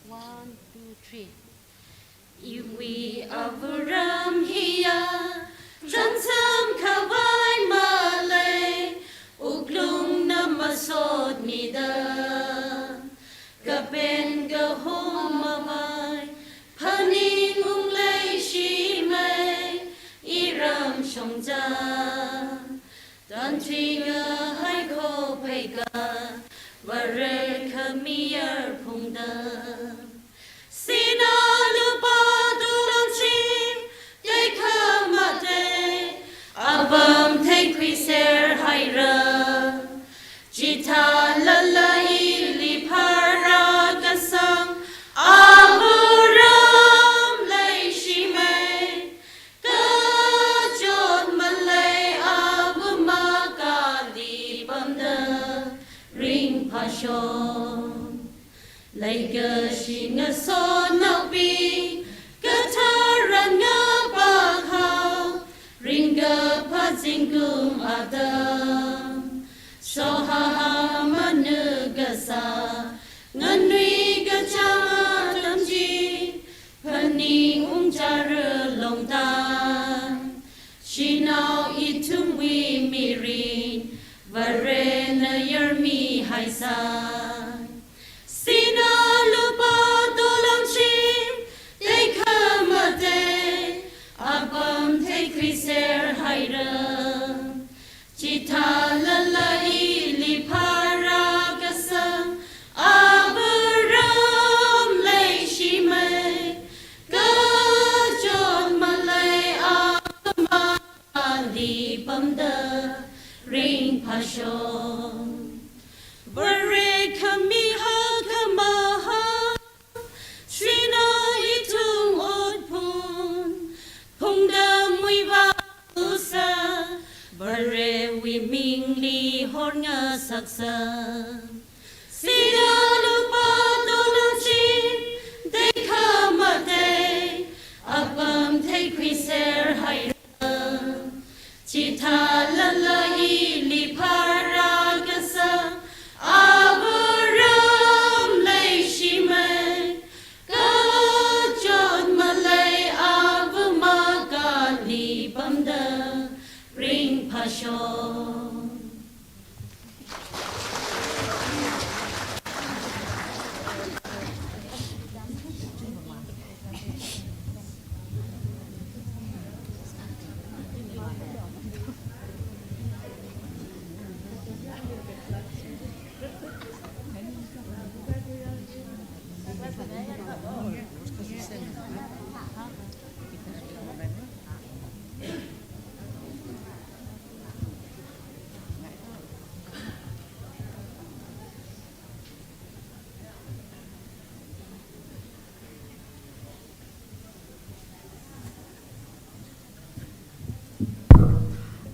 One, two, three. Iwui avāram hiya, chānjam khavai malei, wuklungna masotmida, kapen kahom mavai, phaningung leishimei, iram shongza. Tangtui ngahai khopheika, Vare khami yarphungda. Sinā lupā tulang chi, tekhamatei, apam theikhuiser haira. Chithālala ili pharākasang, avāram leishimei. Kachot malei avā makali pamda ringphāshok. Leikashi ngasotnaobing, katharan ngapākhao, ringkaphā zingkum atam. Sohaha manukasā, nganui kachāng atam chi, phaningung chara longda. Shanao ithumwui mirin, Varena yarmihaisa. Sinā lupā tulang chi, tekhamatei, apam theikhuiser haira. Chithālala ili pharākasang, avāram leishimei. Kachot malei avā makali pamda ringphāshok. Vare khami hakkhamahā, shanao ithum otphun, phungda muivālusa, Vare Iwui mingli horngasaksa. Singkalupa tolunshi, tekhamatei, apam theikhuiser haira. Chithālala hili pharākasā, Avāram leishimei, kachot malei Avā makāli pamda ringphāshok.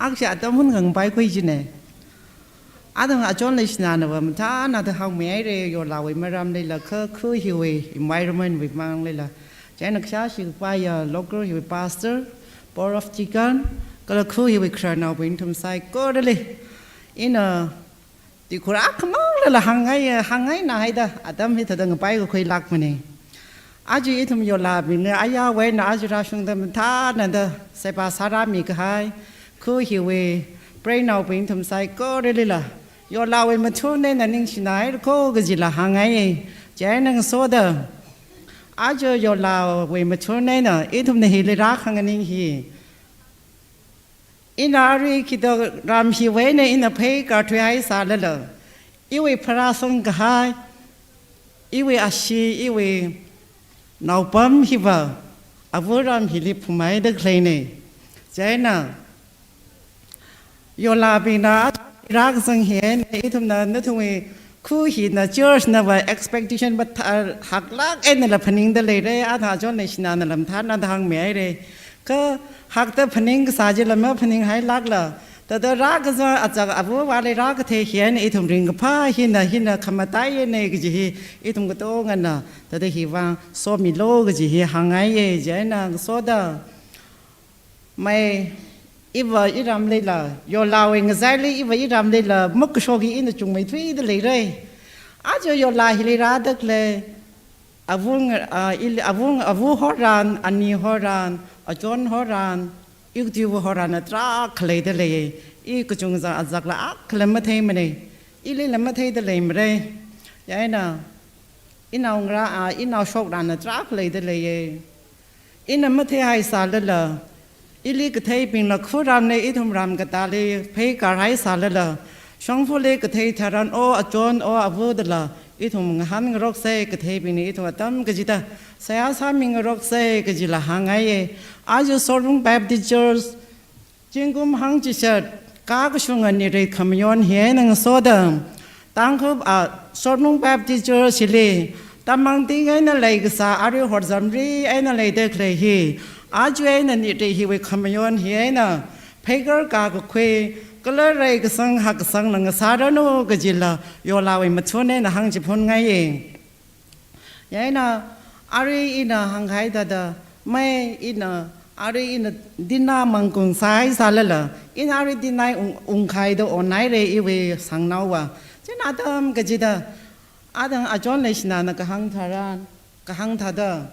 Akha atam hun ngangpaikhui jina. Athang achon leishinanava mathānada hāngmihaira, Yorlawui maramlila kha khu hiwui environment wui mangla. Chieina kashā shikapaiya local hiwui pastor, board of deacon, kala khu hiwui khararnaobing nathum saikorali ina tuikhur akhamang lala hāngngai, hāngngaina haida, atam hithāda ngapaikakhuilākmana. Aja ithum Yorlabingna ayāwui eina aja rāshungda mathānada seba sārāmi kahai, khu hiwui preinaobing nathum saikoralila, Yorlawui mathun eina ningshinaira ko kajila hāngngai. Chieina ngasoda, aja Yorlawui mathun eina ithumna hili rākhanganing hi, ina arui khida ram hiwui eina ina pheikar thuihaisālala, iwui pharāsang kahai, iwui ashee, iwui naopam hiva Avāram hili phumhaida khaleina. Chieina Yorlabingna rākazang hi eina ithumna nathumwui khu hina, church nava expectation mathā haklāk einala phaningda leira, athang achon leishinanala mathānada hāngmihaira. Kha hakta phaning kasā chila maphaninghailākla, thāda rākazang achak Avāvali rākathei hi eina ithum ringkaphā hina, hina khamataiyana kaji hi ithum katongana thāda hiwui vang somilu kaji hi hāngngaiya. Chieina ngasoda, mai, iva iramlila, Yorlawui ngachaili iva iramlila makashok hi ina chungmeithuida leira. Aja Yorla hili rāda khalei, avung, ah, ili, avung, ava horan, ani horan, achon horan, ikdiva horana tarākha leida leiya. I kachungkha achakla akhala matheimana. Ilila matheida leimara. Chieina, inaongarā, ah, inaoshokrana tarākha leida leiya. Ina matheihaisālala, ili katheibingla khuram eina ithum ram katāli pheikar haisālala, shongfali kathei tharan o achon o ava dala ithum ngahānngaroksa, katheibingna ithum atam kachida seihā sāmingaroksa kajila hāngngaiya. Aja Sorung Baptist Church zingkum hangchishat kakashunga nirei khamayon hi eina ngasoda, Tangkhul, ah, Sorung Baptist Church hili tamangting eina leikasā, arui Horjamri eina leida khalei hi, aja eina nirei hiwui khamayon hi eina pheikar kakakhui, kala reikasang hakkasangla ngasāranu kajila Yorlawui mathun eina hāngchiphunngai. Chieina arui ina hāngkahai thāda, mai ina, arui ina dinna mangkung sāhaisālala, ina arui dinna ung, ungkhaida onhaira iwui sangnaova. Chieina atam kachida, athang achon leishinana kahāng tharan, kahāng thāda,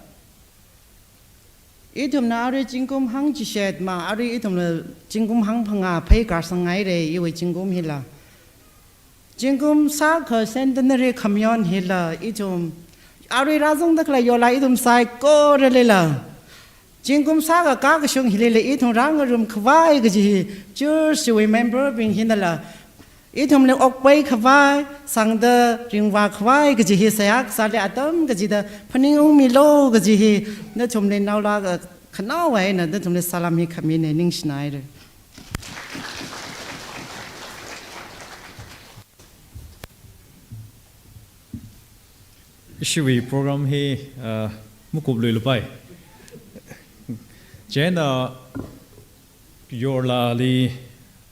ithumna arui zingkum hangchishat ma, arui ithumla zingkum hangphangā pheikar sāngaira iwui zingkum hila. Zingkum sākha centenary khamayon hila ithum, arui rāzangda khalei Yorla ithum saikoralila, zingkum sākha kakashung hilila ithum rāngarum khavai kaji hi, church wui member bing hinala ithumli okpai khavai, sangda ringvā khavai kaji hi seihā kasāli atam kachida phaningungmilu kaji hi nathumli naolaka khanaowa eina nathumli salam hi khamina, ningshinaira. Ishiwui program hi, uh, makupluilupai. Chieina Yorlali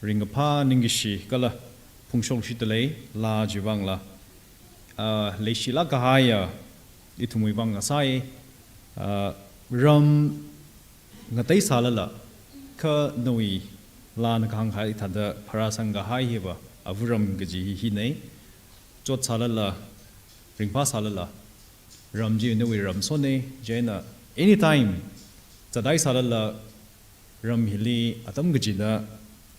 ringkaphā ningkashi kala phungshok shida lei, laa chiwui vangla, ah, leishilāk kahaiya ithumwui vang ngasai, ah, ram ngatei sālala, kha nawui laana kahāng kahai thāda pharāsang kahai hiva, āva̱ ram kaji hi hinei, chot sālala, ringphā sālala, ram chi nawui ram sonei, chieina anytime, zatai sālala, ram hili atam kachida,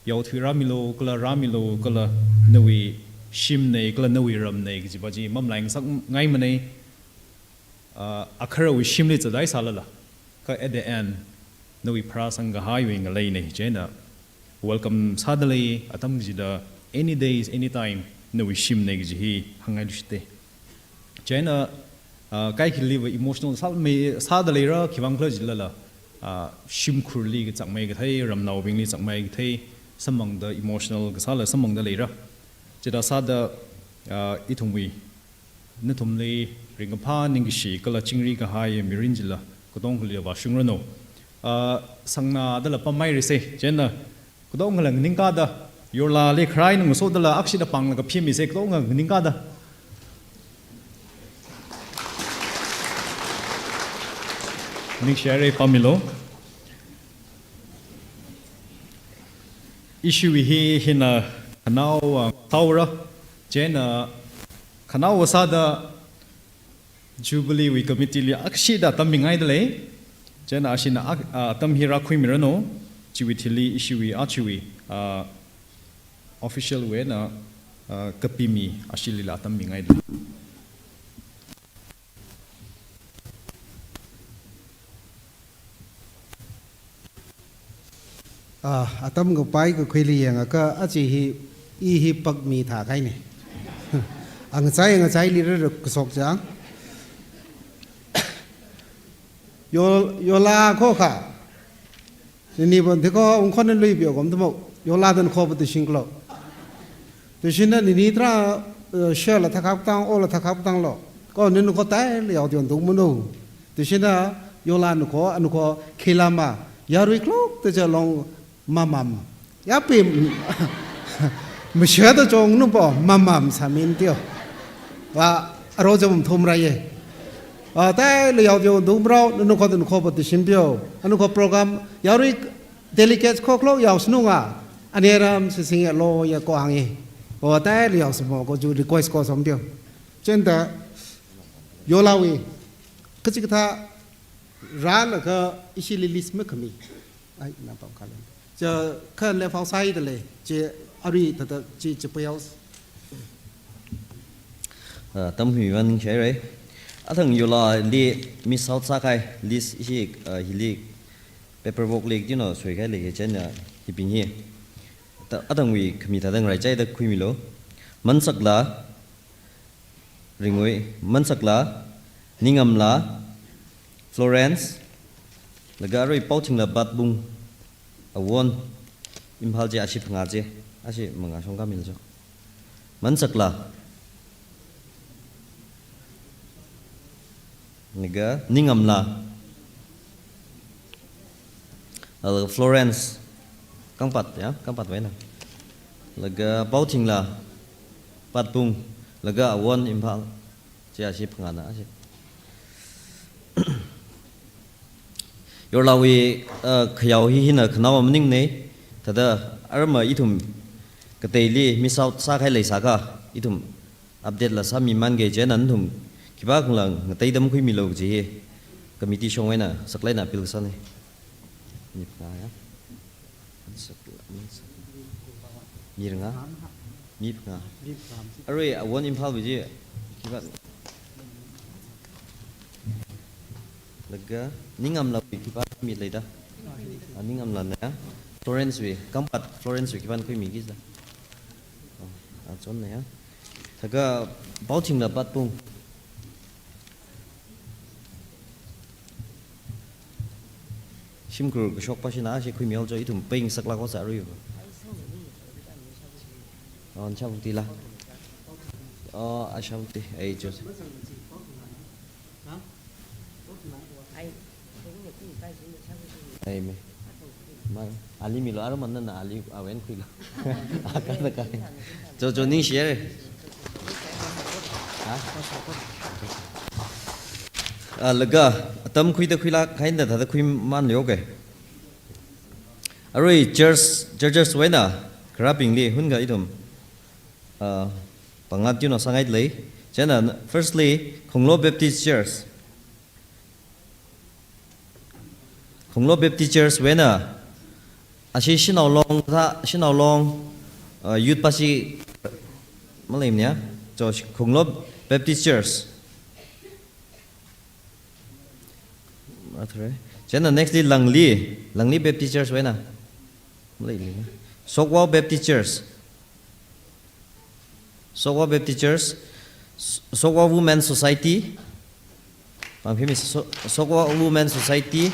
yaothui rāmilu, kala rāmilu, kala nawui shimnei, kala nawui ramnei, kajiva chi mamalai ngasakngaimanei, ah, agaharawui shimli zatai sālala, kha at the end, nawui pharāsang kahaiwui ngaleinei, chieina welcome sāda lei, atam kachida, any days, anytime, nawui shimnei kaji hi hāngngailushitei. Chieina, ah, kaikhiliva emotional sāmei, sāda leira, khiwuivang khala jilala, ah, shimkhurli kachāngmei kathei, ramnaobingli chāngmei kathei, samphangda emotional kasāla samphangda leira. Chithā sāda, ah, ithumwui, nathumli ringkaphā ningkashi kala chingri kahai mirin chila, katongkhali vāshungranu. Ah, sangnādala pamhairisei, chieina, katongkhala nganingkāda, yorlali kharai nungasodala, akshida pānglaga phimisei, katonga nganingkāda. Ningshihairei, pāmilu. Ishiwui hi hina khanaowa sāra, chieina khanaowa sāda Jubilee wui committee li akshida atam mingaida lei, chieina ashina ak-, ah, atam hi rākhuimiranu, chiwui thili ishiwui, ah, chiwui, ah, official wui eina, ah, kapimi ashilila atam mingaida lei. Ah, atam kapai kakhuili yangakha, aja hi, i hi pakmi thākahainei. Angachai, angachaili raruk kashok chang. Yo, yola khokha. Nini bon thiko, ungkhon lui bio kom tumo. Yola dan kho ba tushin klo. Tushina nini tra, eh, share la thakap tang, o la thakap tanglo. Ko nini kho tai le yao dion dung munu. Tushina yola nukho, anukho khilama. Yarui klok te je long mamam. Yapi mashada chong nupo mamam samin tio. Wa aro jam thum ra ye. Ah, tai le yao dion dung bro, nini kho dan kho ba tushin bio. Anukho program, yarui delegates kho klok yao snunga. Aneram sising lo ya ko hangi. O tai le yao smo ko ju request ko som bio. Chieina, yolawui, kachikathā rālaga ishili list makhami. Ai, na pao kalen. Cha, kha left outside le, chi arui thāda, chi, chi payals. Ah, tamhui wan ningshihairei. Athang yolali miss out sākahai list ishi, ah, hili paperwork li tino soikahai lei, chieina hibing hi. Ta, athangwui khami thāda ngaraichaida khuimilu. Mansakla, Ringui, Mansakla, Ningamla, Florence, laga arui Paothingla Patpung, Awon, Imphal chi ashi phangā chi, ashi mangā shongkha milu cho. Mansakla, laga Ningamla, laga Florence, Kangpat, ya, Kangpat wui eina. Laga Paothingla, Patpung, laga Awon Imphal. Chi ashi phangāna ashi. Yorlawui, uh, khayao hi hina khanaowa maningnei, thāda arma ithum kateili miss out sākahai leisākha, ithum update la sāmimange, chieina nathum khipākhala ngateida makhuimilu kaji hi committee shongwui eina saklāk eina appeal sānei. Mi phangā ya. Mansakla, Mansakla. Mi phangā? Mi phangā. Arui Awon Imphal wui chi khipā. Laga Ningamlawui khipā mi leida. Ah, Ningamlana ya. Florence wui, Kangpat Florence wui khipā khuimi kisa. Oh, achonna ya. Thākha Paothingla Patpung. Shimkhur kashok pāshina ashi khuimilu cho, ithum pāng saklāk ko sāra yo. Oh, Shabutila. Oh, Ashabuti, ai cho. Ai me. Ma, ali milo, arumana na ali awen khuilo. Akada kai. Jo, jo, ningshi haira. Ha? Ah, laga, atam khuida khuilāk kahaina thāda khuimanli, okay. Arui church, churches wui eina, kharābingli, hunga ithum. Ah, pangā tuna sāngai lei. Chieina, firstly, Khonglo Baptist Church. Khonglo Baptist Church wui eina, ashi Shanao Long thā, Shanao Long, uh, youth pāshi maleimana, jo Khonglo Baptist Church. Mathare. Chieina nextly Langli, Langli Baptist Church wui eina. Maleimana. Sokwao Baptist Church. Sokwao Baptist Church, S-, Sokwao Women Society, pangphimi So-, Sokwao Women Society,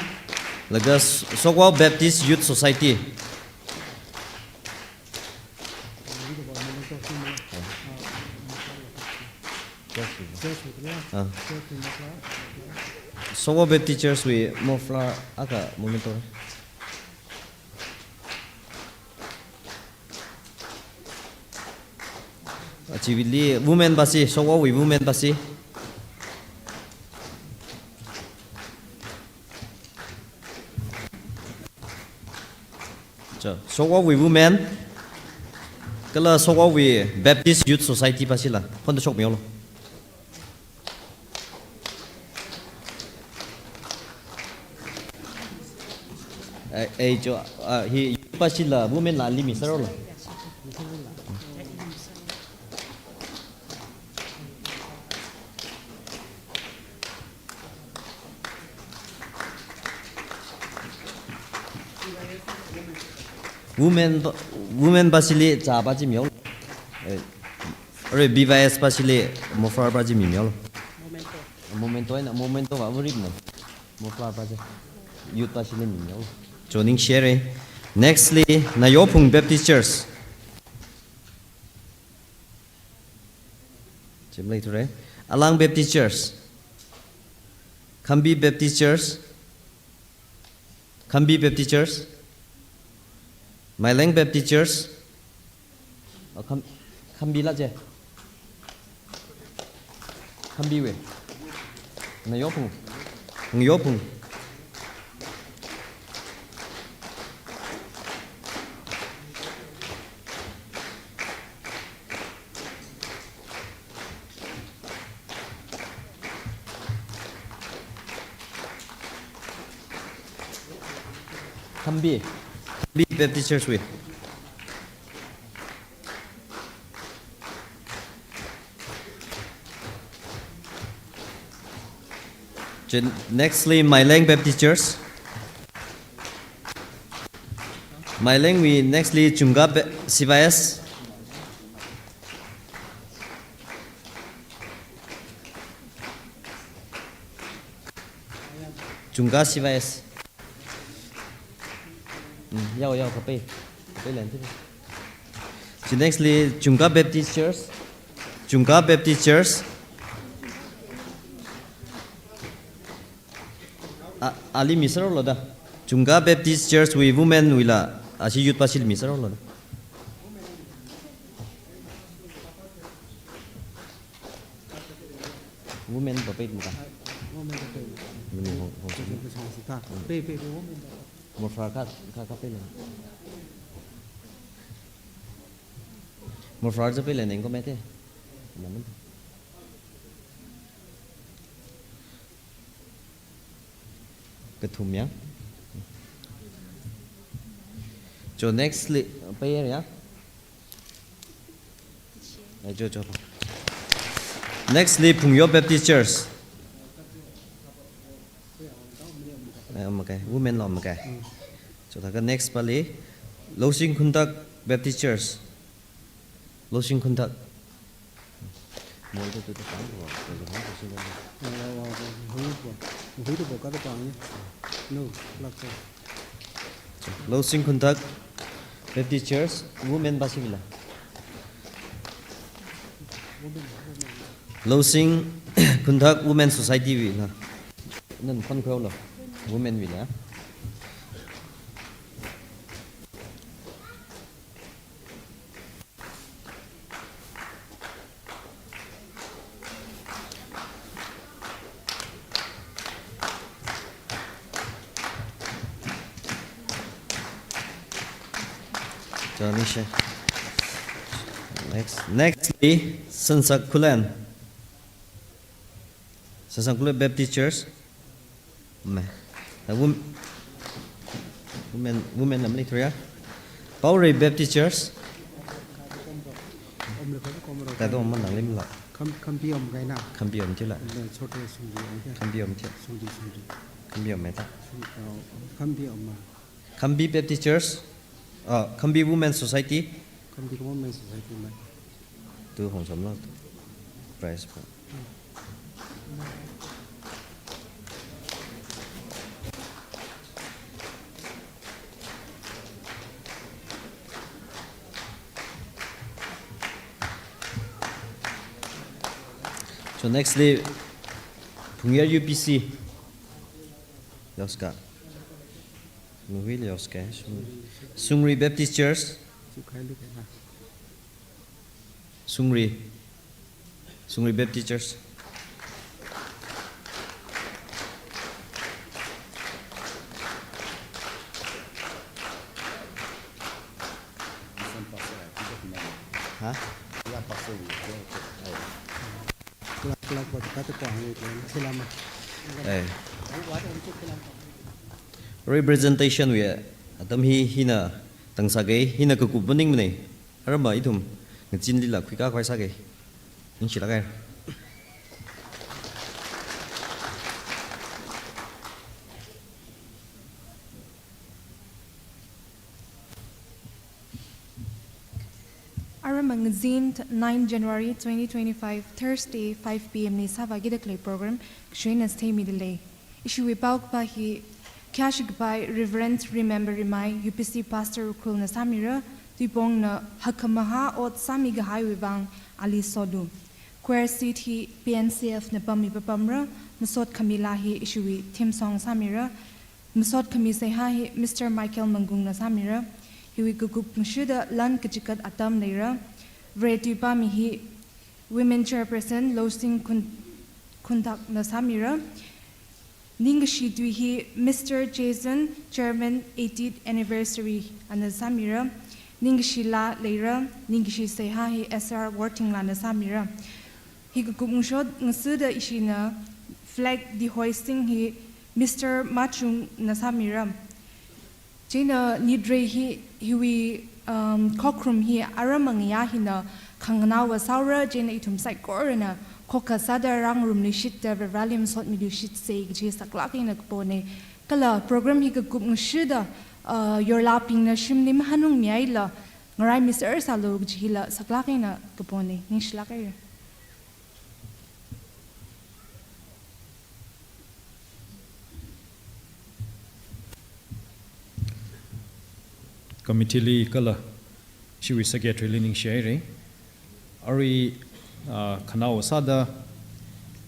laga S-, Sokwao Baptist Youth Society. Ah. Sokwao Baptist Church wui muffler akha memento. Achiwuili women pāshi, Sokwaowui women pāshi. Jo, Sokwaowui women, kala Sokwaowui Baptist Youth Society pāshila, phonda shokmihaolu. Eh, eh, jo, ah, hi, pāshila, women la ali miserhaolu. Women pa-, women pāshili cha pā chi mihaolu. Eh, arui B Y S pāshili muffler pā chi mimihaolu. Memento. Memento eina, memento va urip na. Muffler pā chi. Youth pāshili mimihaolu. Jo ningshi haira. Nextly, Nayophung Baptist Church. Chi maleithura. Alang Baptist Church. Khambi Baptist Church. Khambi Baptist Church. Maileng Baptist Church. Oh, Kham-, Khambi la je. Khambiwui. Nayophung. Nayophung. Khambi, Khambi Baptist Church wui. Chi nextly, Maileng Baptist Church. Mailengwui nextly, Chungka Ba-, C Y S. Chungka C Y S. Mm, yao, yao, kapai. Kapai lan chi. Chi nextly, Chungka Baptist Church. Chungka Baptist Church. A, ali miserhaolu da. Chungka Baptist Church wui women wuila, ashi youth pāshili miserhaolu da. Women pa pei muka. Women pa pei. Mini hong, hong. Pei, pei, pei, women pa pei. Muffler kha, kha, kha pei le. Muffler chi pei le neng ko mete. Namun. Kathum ya. Jo nextly, pei ya. Eh, jo, jo. Nextly, Phungyo Baptist Church. Eh, makai. Women lo makai. Mm. Jo, thākha next pali. Losing Khunthak Baptist Church. Losing Khunthak. Mo itu tu tu kan, wo, wo, wo, wo, wo. Wo, wo, wo, wo. Hui tu bo, hui tu bo, kata pang ni. No, lak ko. Losing Khunthak Baptist Church, women pāshi bila. Losing Khunthak Women Society bila. Nan phon khuihaolu, women bila. Next, nextly, Sansak Khullen. Sansak Khullen Baptist Church. Me. Uh, wom-, women, women namli thuya. Paorei Baptist Church. Tado man nanglim la. Kham-, Khambi om kaina. Khambi om tila. Om le chote Sungri om ke. Khambi om tila. Sungri, Sungri. Khambi om meta. Sung-, uh, Khambi om ma. Khambi Baptist Church. Uh, Khambi Women Society. Khambi Women Society ma. Tu hong som lo. Prize pa. So nextly, Phungyar U P C. Yoska. Nuhui Yoska. Sung-, Sungri Baptist Church. Sungri. Sungri Baptist Church. Ha? Eh. Representation wui atam hi, hina tangsa kei, hina kakup maning mane. Aramma ithum ngazin lila khuika khuisa kei. Ningshilak kei. Aramma ngazin, nine January twenty twenty-five, Thursday, five P M li sāvāki da khalei program, kashuina theimida lei. Ishiwui paokaphā hi, khayāshi kapai Reverend Remember Rimai, U P C Pastor Ukhrulna sāmira, tuipongna hakkhamahā ot sāmi kahaiwui vang ali sodu. Choir seat hi P N C F na pammi papamra, masot khami laa hi ishiwui theme song sāmira, masot khami seihā hi Mister Michael Mangkungna sāmira, hiwui kakup ngachuda lan kachikat atam leira, Vare tuipami hi Women Chairperson Losing Khun-, Khunthakna sāmira, ningkashi tui hi Mister Jason, Chairman eightieth Anniversary ana sāmira, ningkashi laa leira, ningkashi seihā hi S R Worthing lana sāmira. Hi kakup ngashot ngachuda ishina flag dehoisting hi Mister Machungna sāmira. Chieina nitrei hi, hiwui, um, khokharum hi aramma ngayā hina khanganāva sāura, chieina ithum saikorana khokha sāda rāngarumluishitda Vareli masotmiluishitsa kaji saklāk eina kapona. Kala program hi kakup ngachuda, uh, yorlābingna shimli mahānungmihaila, ngarāimiser sālu kaji hila saklāk eina kapona. Ningshilak kei. Committee li kala ishiwui secretary li ningshi haira. Arui, ah, khanaowa sāda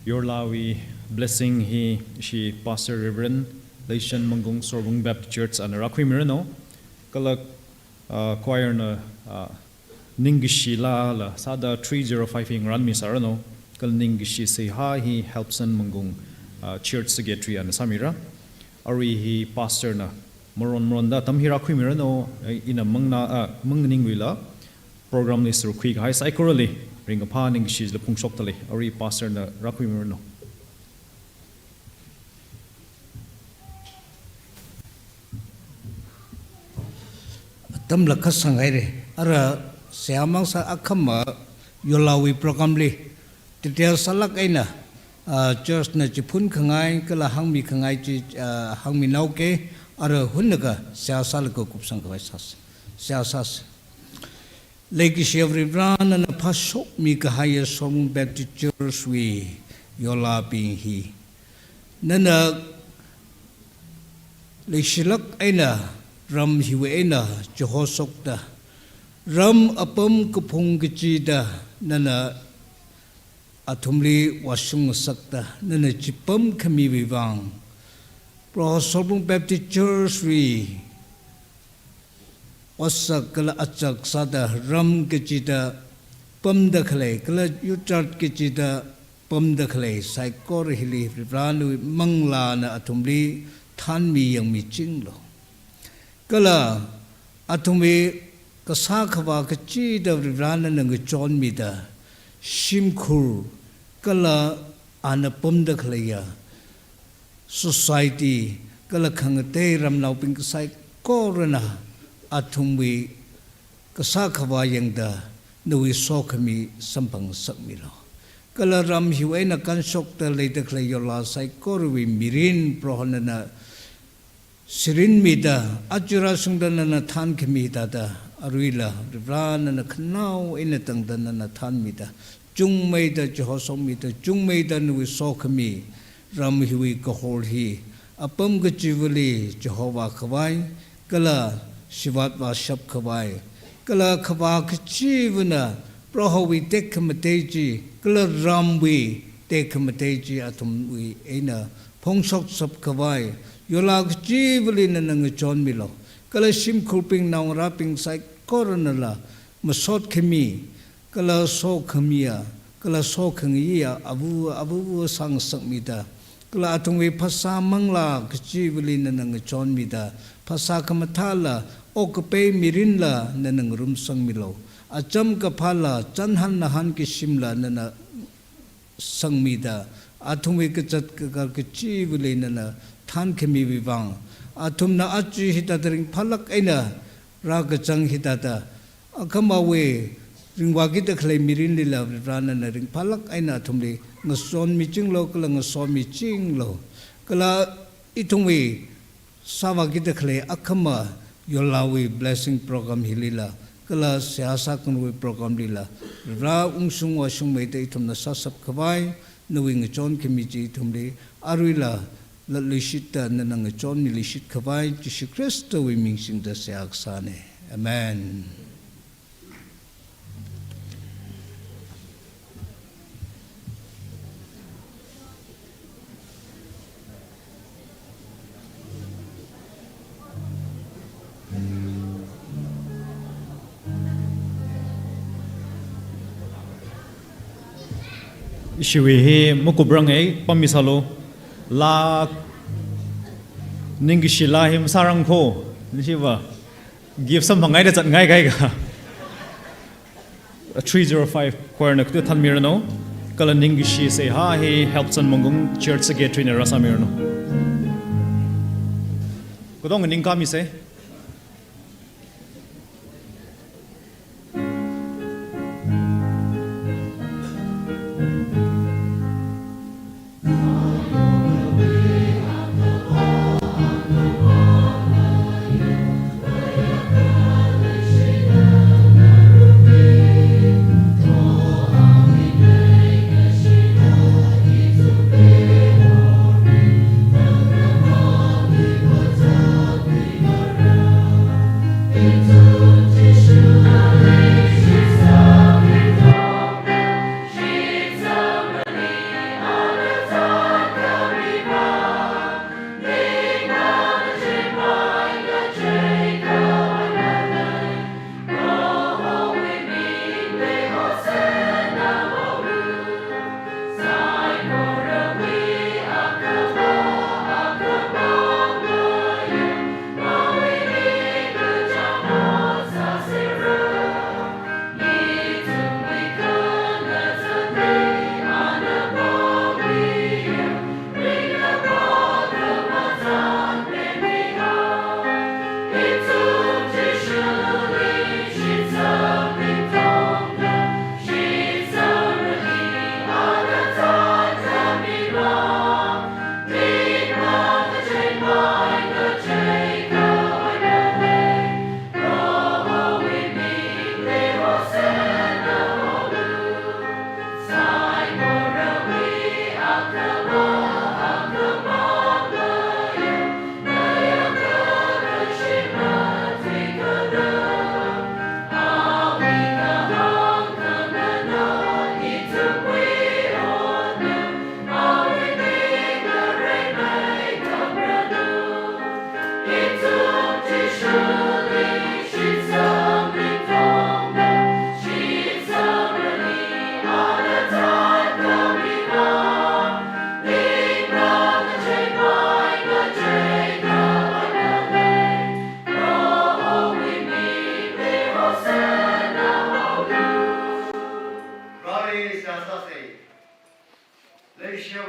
yorlāwui blessing hi ishi Pastor Reverend Leishan Mangkung Sorbung Baptist Church ana rākhuimiranu. Kala, ah, choir na, ah, ningkashi laala sāda three zero five hi ngarānmisāranu, kala ningkashi seihā hi Helpson Mangkung, ah, Church Secretary ana sāmira. Arui hi pastor na maron maronda atam hi rākhuimiranu, eh, ina mangnā, ah, mangnganing wuila program li sārkhui kahai saikorali ringkaphā ningkashi la phungshokda lei. Arui pastor na rākhuimiranu. Atam la kasang haira. Ara seihā mang sā akhama yorlāwui program li detail sālāk eina, ah, church na chiphun khangai, kala hāngmi khangai chi, ah, hāngminao ke, ara hunna ka seihā sālaga kupsang khavai sāsa. Seihā sāsa. Leikashi Vare, nana phāshokmi kahaiya Sorbung Baptist Church wui yorlābing hi nana leishilāk eina ram hiwui eina chihosokta, ram apam kaphung kachida nana athumli vāshung ngasakta, nana chipam khamiwui vang, Proho Sorbung Baptist Church wui otsak kala achak sāda ram kachida pamda khalei, kala yurchart kachida pamda khalei saikora hili Vare nawui manglāna athumli thanmi yangmichinglu. Kala athumwui kasā khavā kachida Varivarā nana ngachonmida, shimkhur kala ana pamda khaleiya society kala khangatei ramnaobing kasaikorana athumwui kasā khavā yangda nawui sokhami samphangsakmilu. Kala ram hiwui eina kanshokta leida khalei yola saikorawui mirin Proho nana sirinmida, aja rāshungda nana thankhami thāda, aruila Varivarā nana khanao eina tangda nana thanmida, chungmeida chihoshokmida, chungmeida nawui sokhami ram hiwui kahor hi apam kachivali chihovā khavai, kala shivāt vāshap khavai, kala khavā kachivana Prohowui tekhamatei chi, kala ramwui tekhamatei chi athumwui eina phongshokshap khavai, yola kachivali nana ngachonmilu. Kala shimkhurbing naongarābing saikoranala masot khami, kala sokhamiya, kala sokhangaiya ava, ava, ava sāngasakmida, kala athumwui phasā manglā kachivali nana ngachonmida, phasā khamathāla, okkapai mirinla nana ngarumsangmilu. Acham kaphāla, chānhan nahān kashimla nana sangmida, athumwui kazat kakar kachivali nana thankhamiwui vang, athumna aja hithāda ringphālāk eina rākazang hithāda, akhamawui ringvākida khalei mirinlila Varivarā nana ringphālāk eina athumli ngasonmichinglu kala ngasomichinglu. Kala ithumwui sāvākida khalei akhama yolawui blessing program hilila, kala seihā sākhanangwui program lila, Varivarā ungshung vāshungmeida ithumna sāshap khavai, nawui ngachonkhami chi ithumli aruila latluishitta nana ngachonmiluishit khavai, Jishu Khristawui ming singda seihā kasāna. Amen. Ishiwui hi makupranga, pammisālu. Laa, ningkashi laa hi masārang kho, nishiva. Gift samphang ngaida zatngai kaika. Three zero five choir na katu thanmiranu. Kala ningkashi seihā hi Helpson Munggung Church Secretary na rāsāmiranu. Katonga ningkāmisa.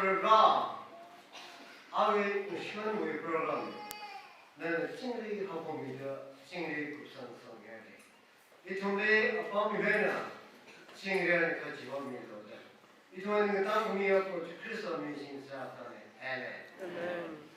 Program, awui ngashanwui program, nana chingri haophokmida chingri kupsang sanghaira. Ithumli apam eina chingri kachiva milu da. Ithumwui ngatangkhami Proho Jishu Khristawui mingli seihā sanghaira. Amen. Amen.